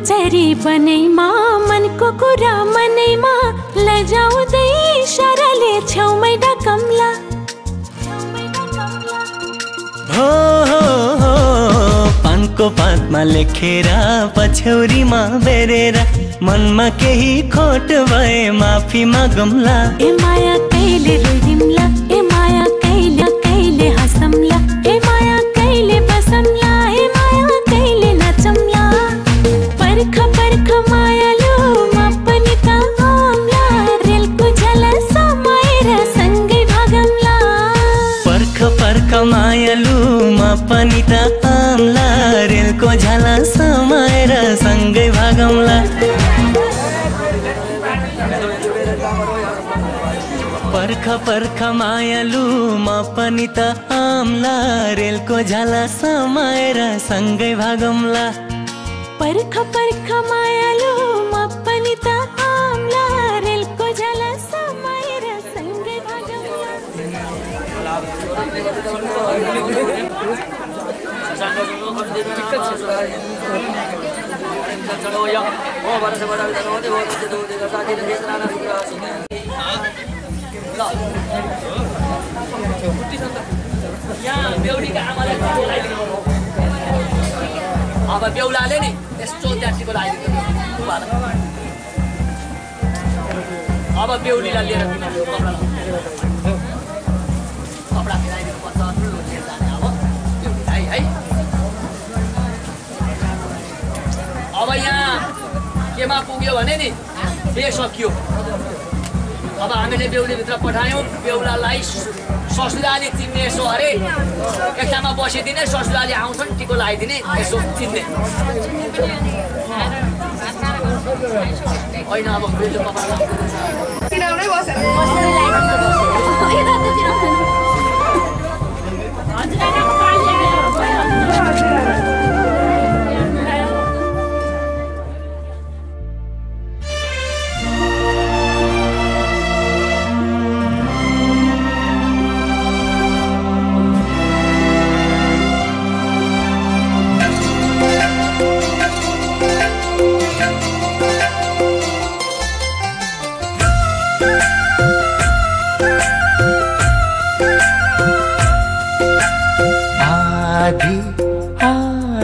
चरी बनैमा मनको कुरा मनैमा लजाउँदै इशाराले छेउमै डकम्ला हो पानको पातमा लेखेर पछ्यौरीमा बेरेर मनमा केही खोट भए माफी मागौँला ए माया कहिले रोइदिउँला ए माया कहिले कहिले हँसौँला ए माया कहिले बसौँला ए माया कहिले नाचौँला पर्ख पर्ख मायालु म पनि त आम्ला रेलको झाला समाएर सँगै भागौँला पर्ख पर्ख मायालु म पनि त आम्ला रेलको झाला समाएर सँगै भागौँला पर्ख पर्ख मायालु म पनि त आम्ला रेलको झाला समाएर सँगै भागौँला पर्ख पर्ख मायालु म पनि त आम्ला रेलको झाला समाएर सँगै भागौँला अब बेहुलाले नि यस्तो ट्याक्सीको लगाइदिनु अब बेहुलीलाई लिएर कपडा फिराइदिनु पर्छ ठुलो लिएर जाने अब बेहुलीलाई है अब यहाँ केमा पुग्यो भने नि बे सकियो अब हामीले बेहुलीभित्र पठायौँ बेहुलालाई ससुराली चिन्ने यसो अरे एक ठाउँमा बसिदिने ससुराली आउँछन् टिको लगाइदिने यसो चिन्ने होइन अब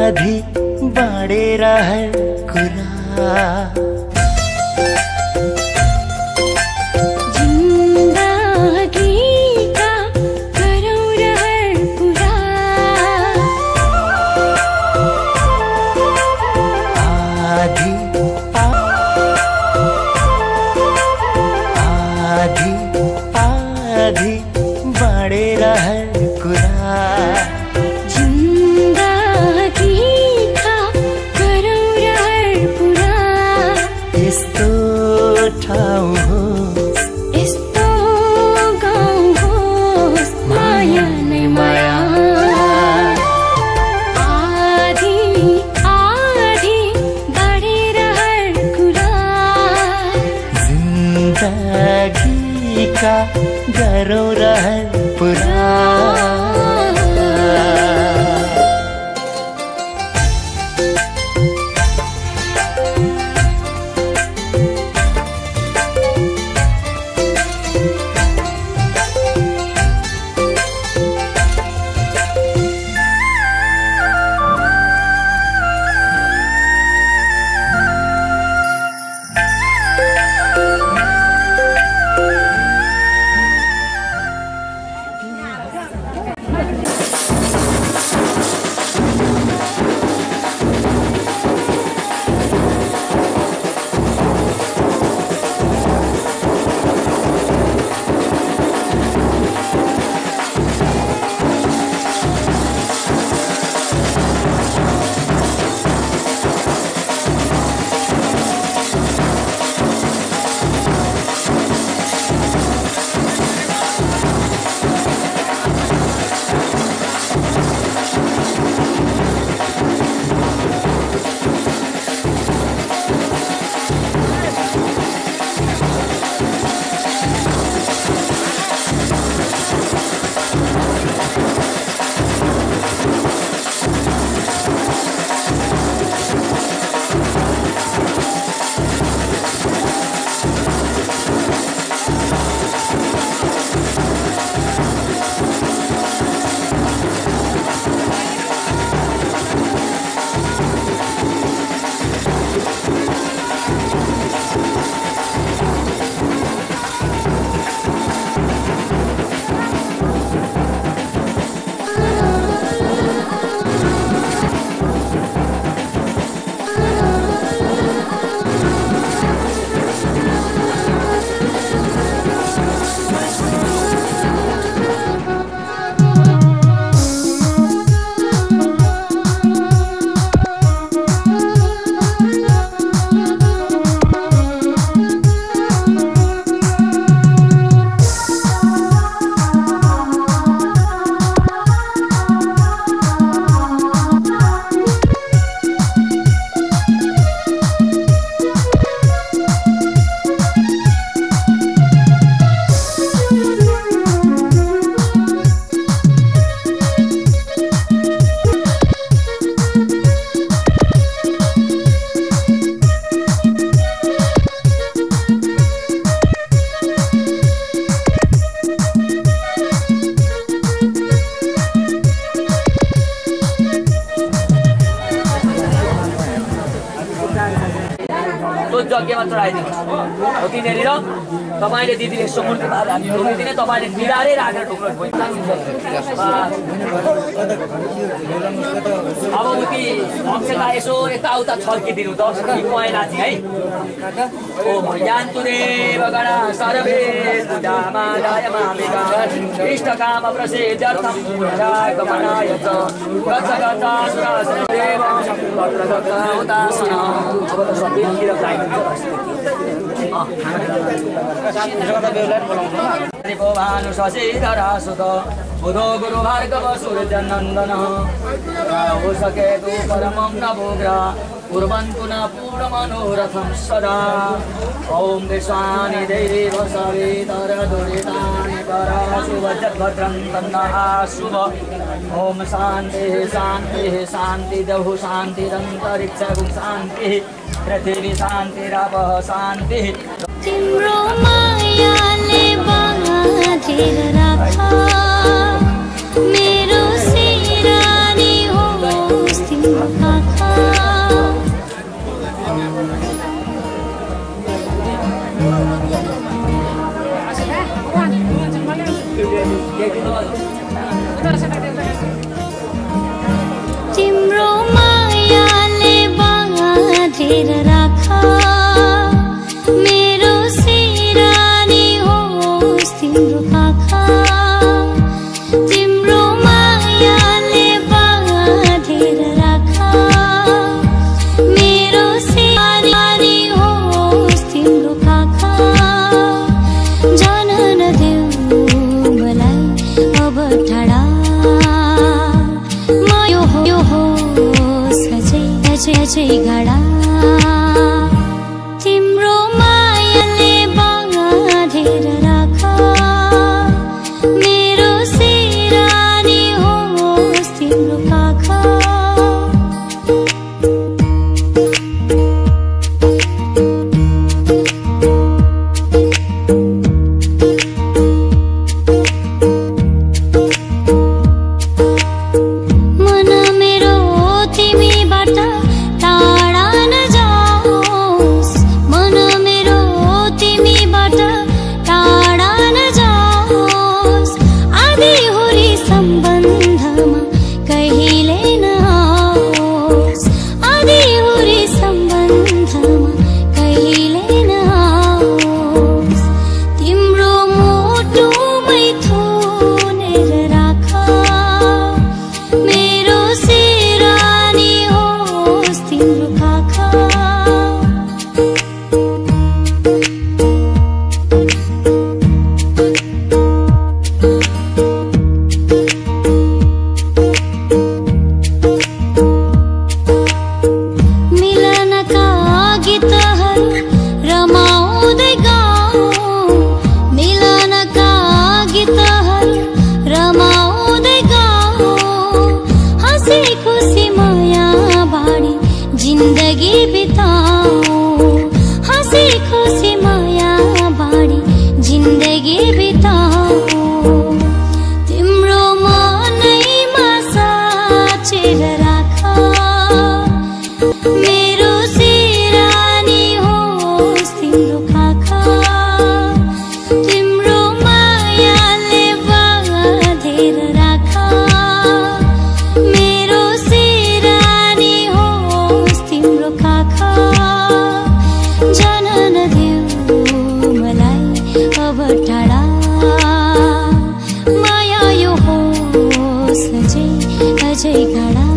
आधी बाँडेर हर कुरा जिन्दगीका गरौँ रहर पुरा आधी बाँडेर हर कुरा गरौँ रहर पुरा यज्ञमा चढाइदिनु हो तिनीहरु र तपाईले दिदीले सुमुर्ति बाधा दिने तपाईले निरारै राखेर ढोक्नु अब उति अक्षता यसो यताउता छर्किदिनु त पहिला चाहिँ है ओ यान्तुदेव गणा सर्वे पूजामादाय मामिका इष्टकाम प्रसिद्ध्यर्थं पुनरागमनाय च गच्छगच्छासुरश्रेदेव पत्रगताउतासन अब त सबैतिर जाइन्छ भानु शशिधरा सुत बुधो गुरु भार्गव सूर्यनन्दन हो सकेतु परमं नभोग्रा कुर्वन्तु न पूर्णमनोरथं सदा ॐ विश्वानि देव सवितरदुरितानि पराशुभजद्भद्रं तन्नः शुभ ॐ शान्तिः शान्तिः शान्तिदहुः शान्तिरन्तरिक्षगुं शान्तिः पृथिवी शान्तिरापः शान्तिः तिम्रो मायाले बाँधेर राख मेरो सिरानी होस् तिम्रो आँखा तिम्रो मायाले बाँधेर राख मेरो सिरानी होस् तिम्रो आँखा तिम्रो मायाले बाँधेर राख मेरो सिरानी होस् तिम्रो आँखा जान नदेऊ मलाई अब टाढा म यो होस् अझै अझै अझै घडा तिम्रो मायाले बाँधेर राख मेरो सिरानी होस् तिम्रो आँखा मन मेरो तिमीबाट टाढा नजाओस् मन मेरो तिमीबाट टाढा नजाओस् आधी हुरी सम्बन्धमा कहिले नआओस् आधी हुरी सम्बन्धमा कहिले नआओस् तिम्रो मुटुमै थुनेर राख मेरो सिरानी होस् तिम्रो आँखा मिलनका गीतहरू रमाउँदै गाउँ मिलनका गीतहरू रमाउँदै गाउँ हाँसी खुसी माया बाँडी जिन्दगी बिताऊँ हाँसी खुसी माया बाँडी जिन्दगी बिताऊँ तिम्रो मनैमा साचेर राख मेरो सिरानी होस् तिम्रो आँखा तिम्रो मायाले बाँधेर राख मेरो सिरानी होस् तिम्रो आँखा जान नदेऊ मलाई अब टाढा माया यो होस् अझै अझै घडा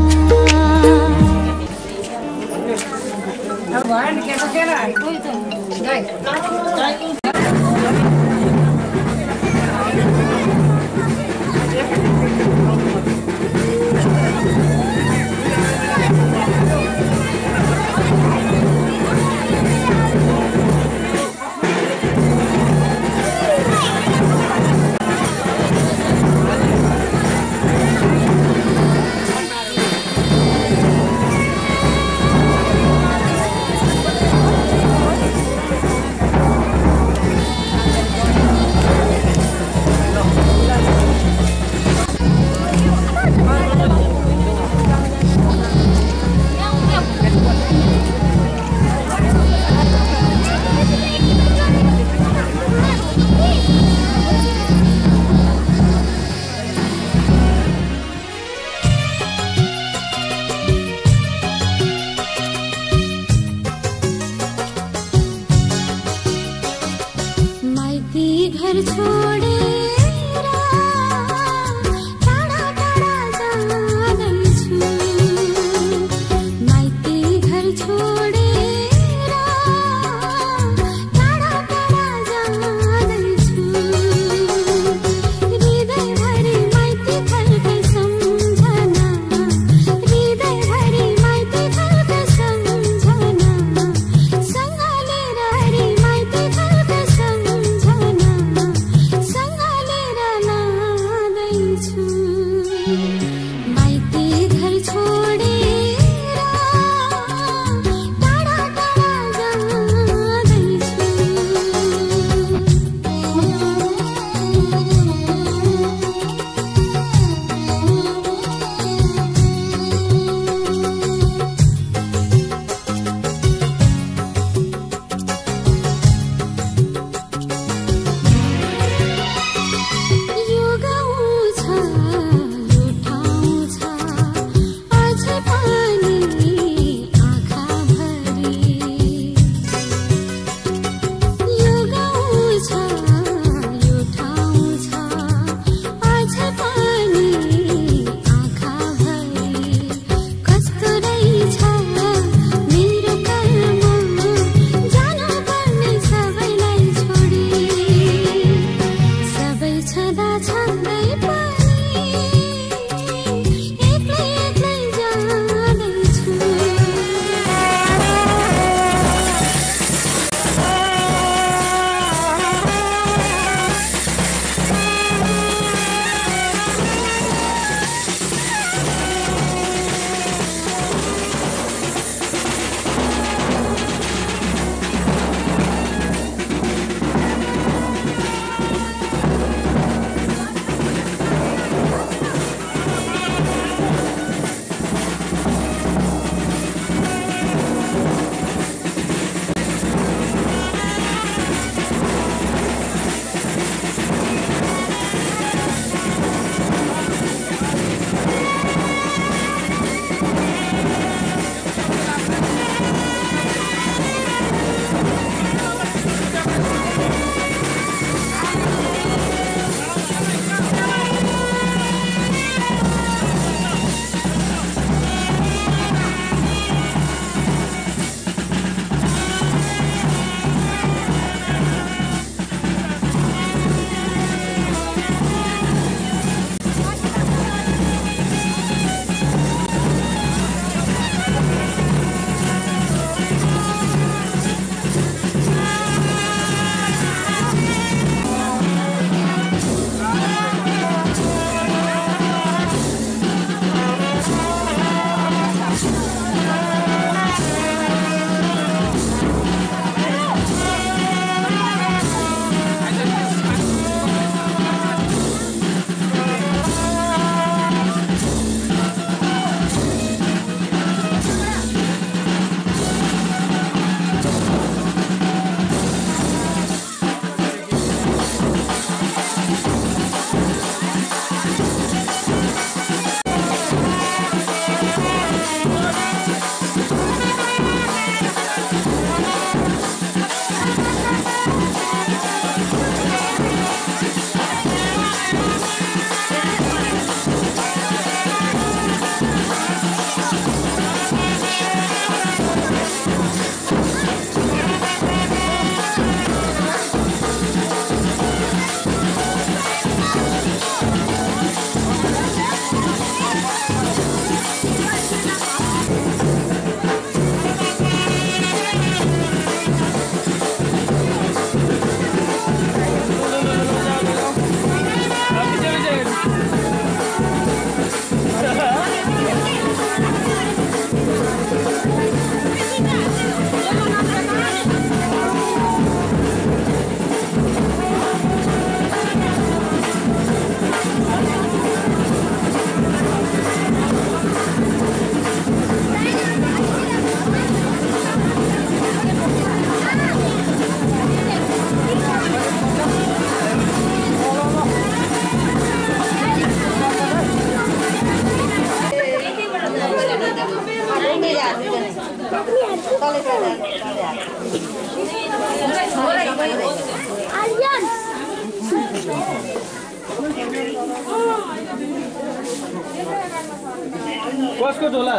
कसको झोला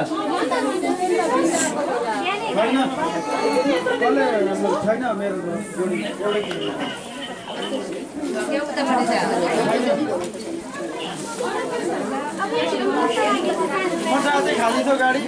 छैन मेरो खाली छ गाडी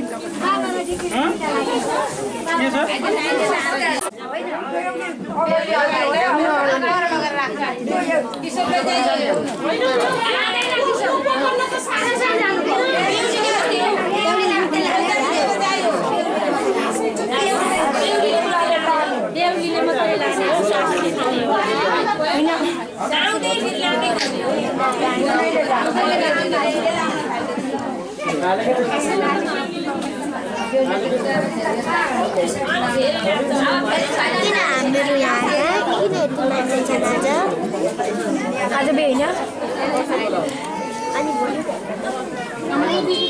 आज बेन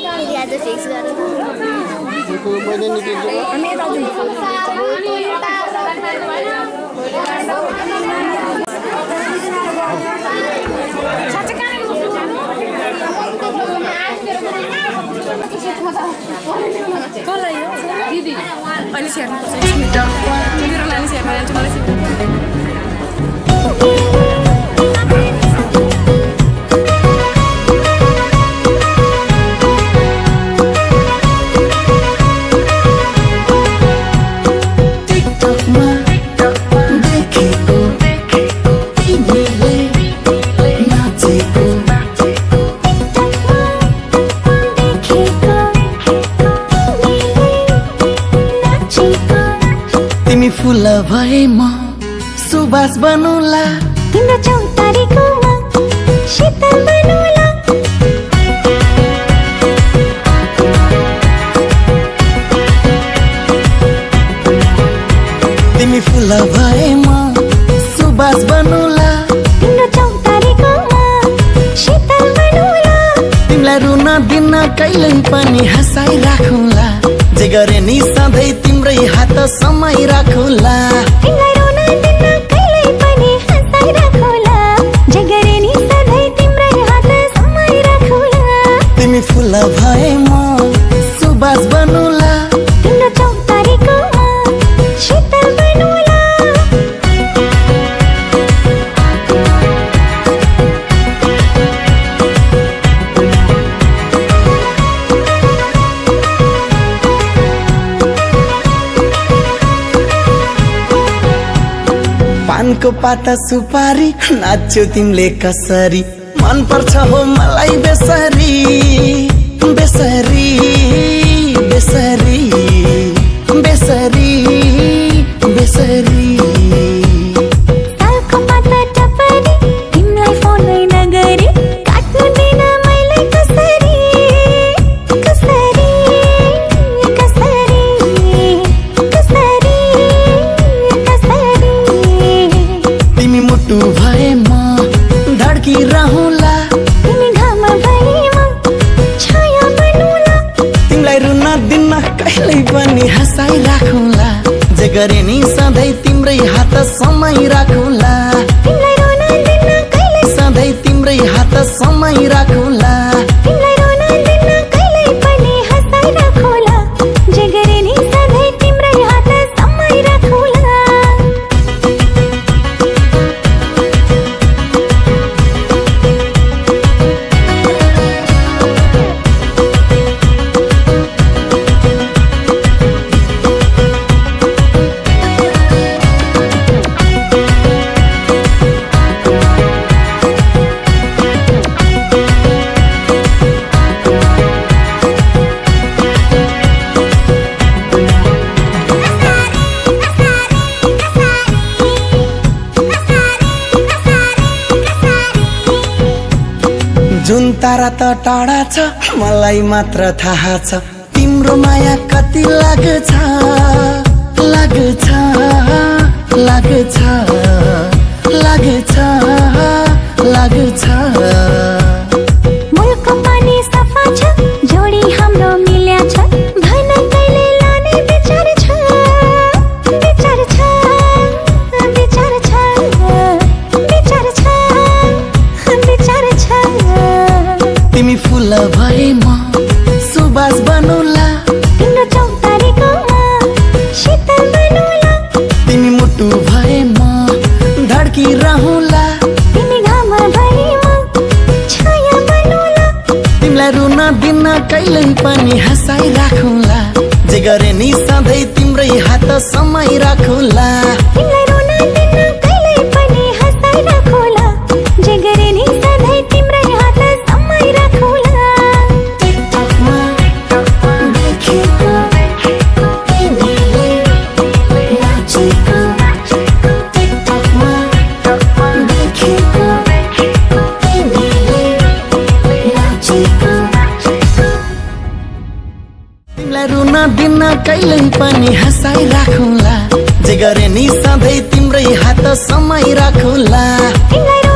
अनि आज फिक्स गर्नु मैले निक्लिन्छु हामी यता दिदी अनि स्याहार्नुपर्छ मेरो नानी स्याहार्नु मलाई फुल भए म सुबास बनौला तिम्रो चौतारीकोमा शीतल बनौला तिमी फुल भए म सुबास बनौला तिम्रो चौतारीकोमा शीतल बनौला तिमीलाई रुन दिन कहिल्यै पनि हँसाइ राखौला जे गरे नि सधैँ तिम्रै हात समय राखौला तिमीलाई रुन दिन कहिल्यै पनि हँसाइ राखौला जे गरे नि सधैँ तिम्रै हात समय राखौला तिमी फुल भए म सुबास बनौला तिम्रो चौतारीकोमा शीतल बनौला पानको पाता सुपारी नाच्यो तिमीले कसरी मन पर्छ हो मलाई बेसरी बेसरी बेसरी बेसरी बेसरी तालको पाता टपरी तिमीलाई फोनै नगरी काट्नु दिन मैले कसरी कसरी कसरी कसरी कसरी तिमी मुटु भए म धड्किरहँला तिमी घाम भए म छाया बनौला तिमीलाई रुन दिन कहिल्यै पनि हँसाइ राखौला जे गरे नि सधैँ तिम्रै हात समय राखौला तिमीलाई रुन दिन कहिल्यै सधैँ तिम्रै हात समय राखौला तिमीलाई रुन दिन कहिल्यै पनि हँसाइ राखौला जे गरे नि सधैँ तिम्रै हात समय राखौला जुन तारा त टाढा छ मलाई मात्र थाहा छ तिम्रो माया कति लाग्छ लाग्छ लाग्छ लाग्छ लाग्छ मुलको पानी सफा छ जोडी हाम्रो मिल्या छ भन कहिले लाने विचार छ पनि हँसाइ राखौँला जे गरे नि सधैँ तिम्रै हात समय राखौँला तिमीलाई रुन दिन कहिल्यै पनि हँसाइ राखौँला जे गरे नि सधैँ तिम्रै हात समय राखौँला टिकटकमा देखेको तिमीले नाचेको टिकटकमा देखेको तिमीले नाचेको तिमीलाई रुन दिन कहिल्यै पनि हँसाइ राखौँला जे गरे नि सधैँ तिम्रै हात समय राखौँला तिमीलाई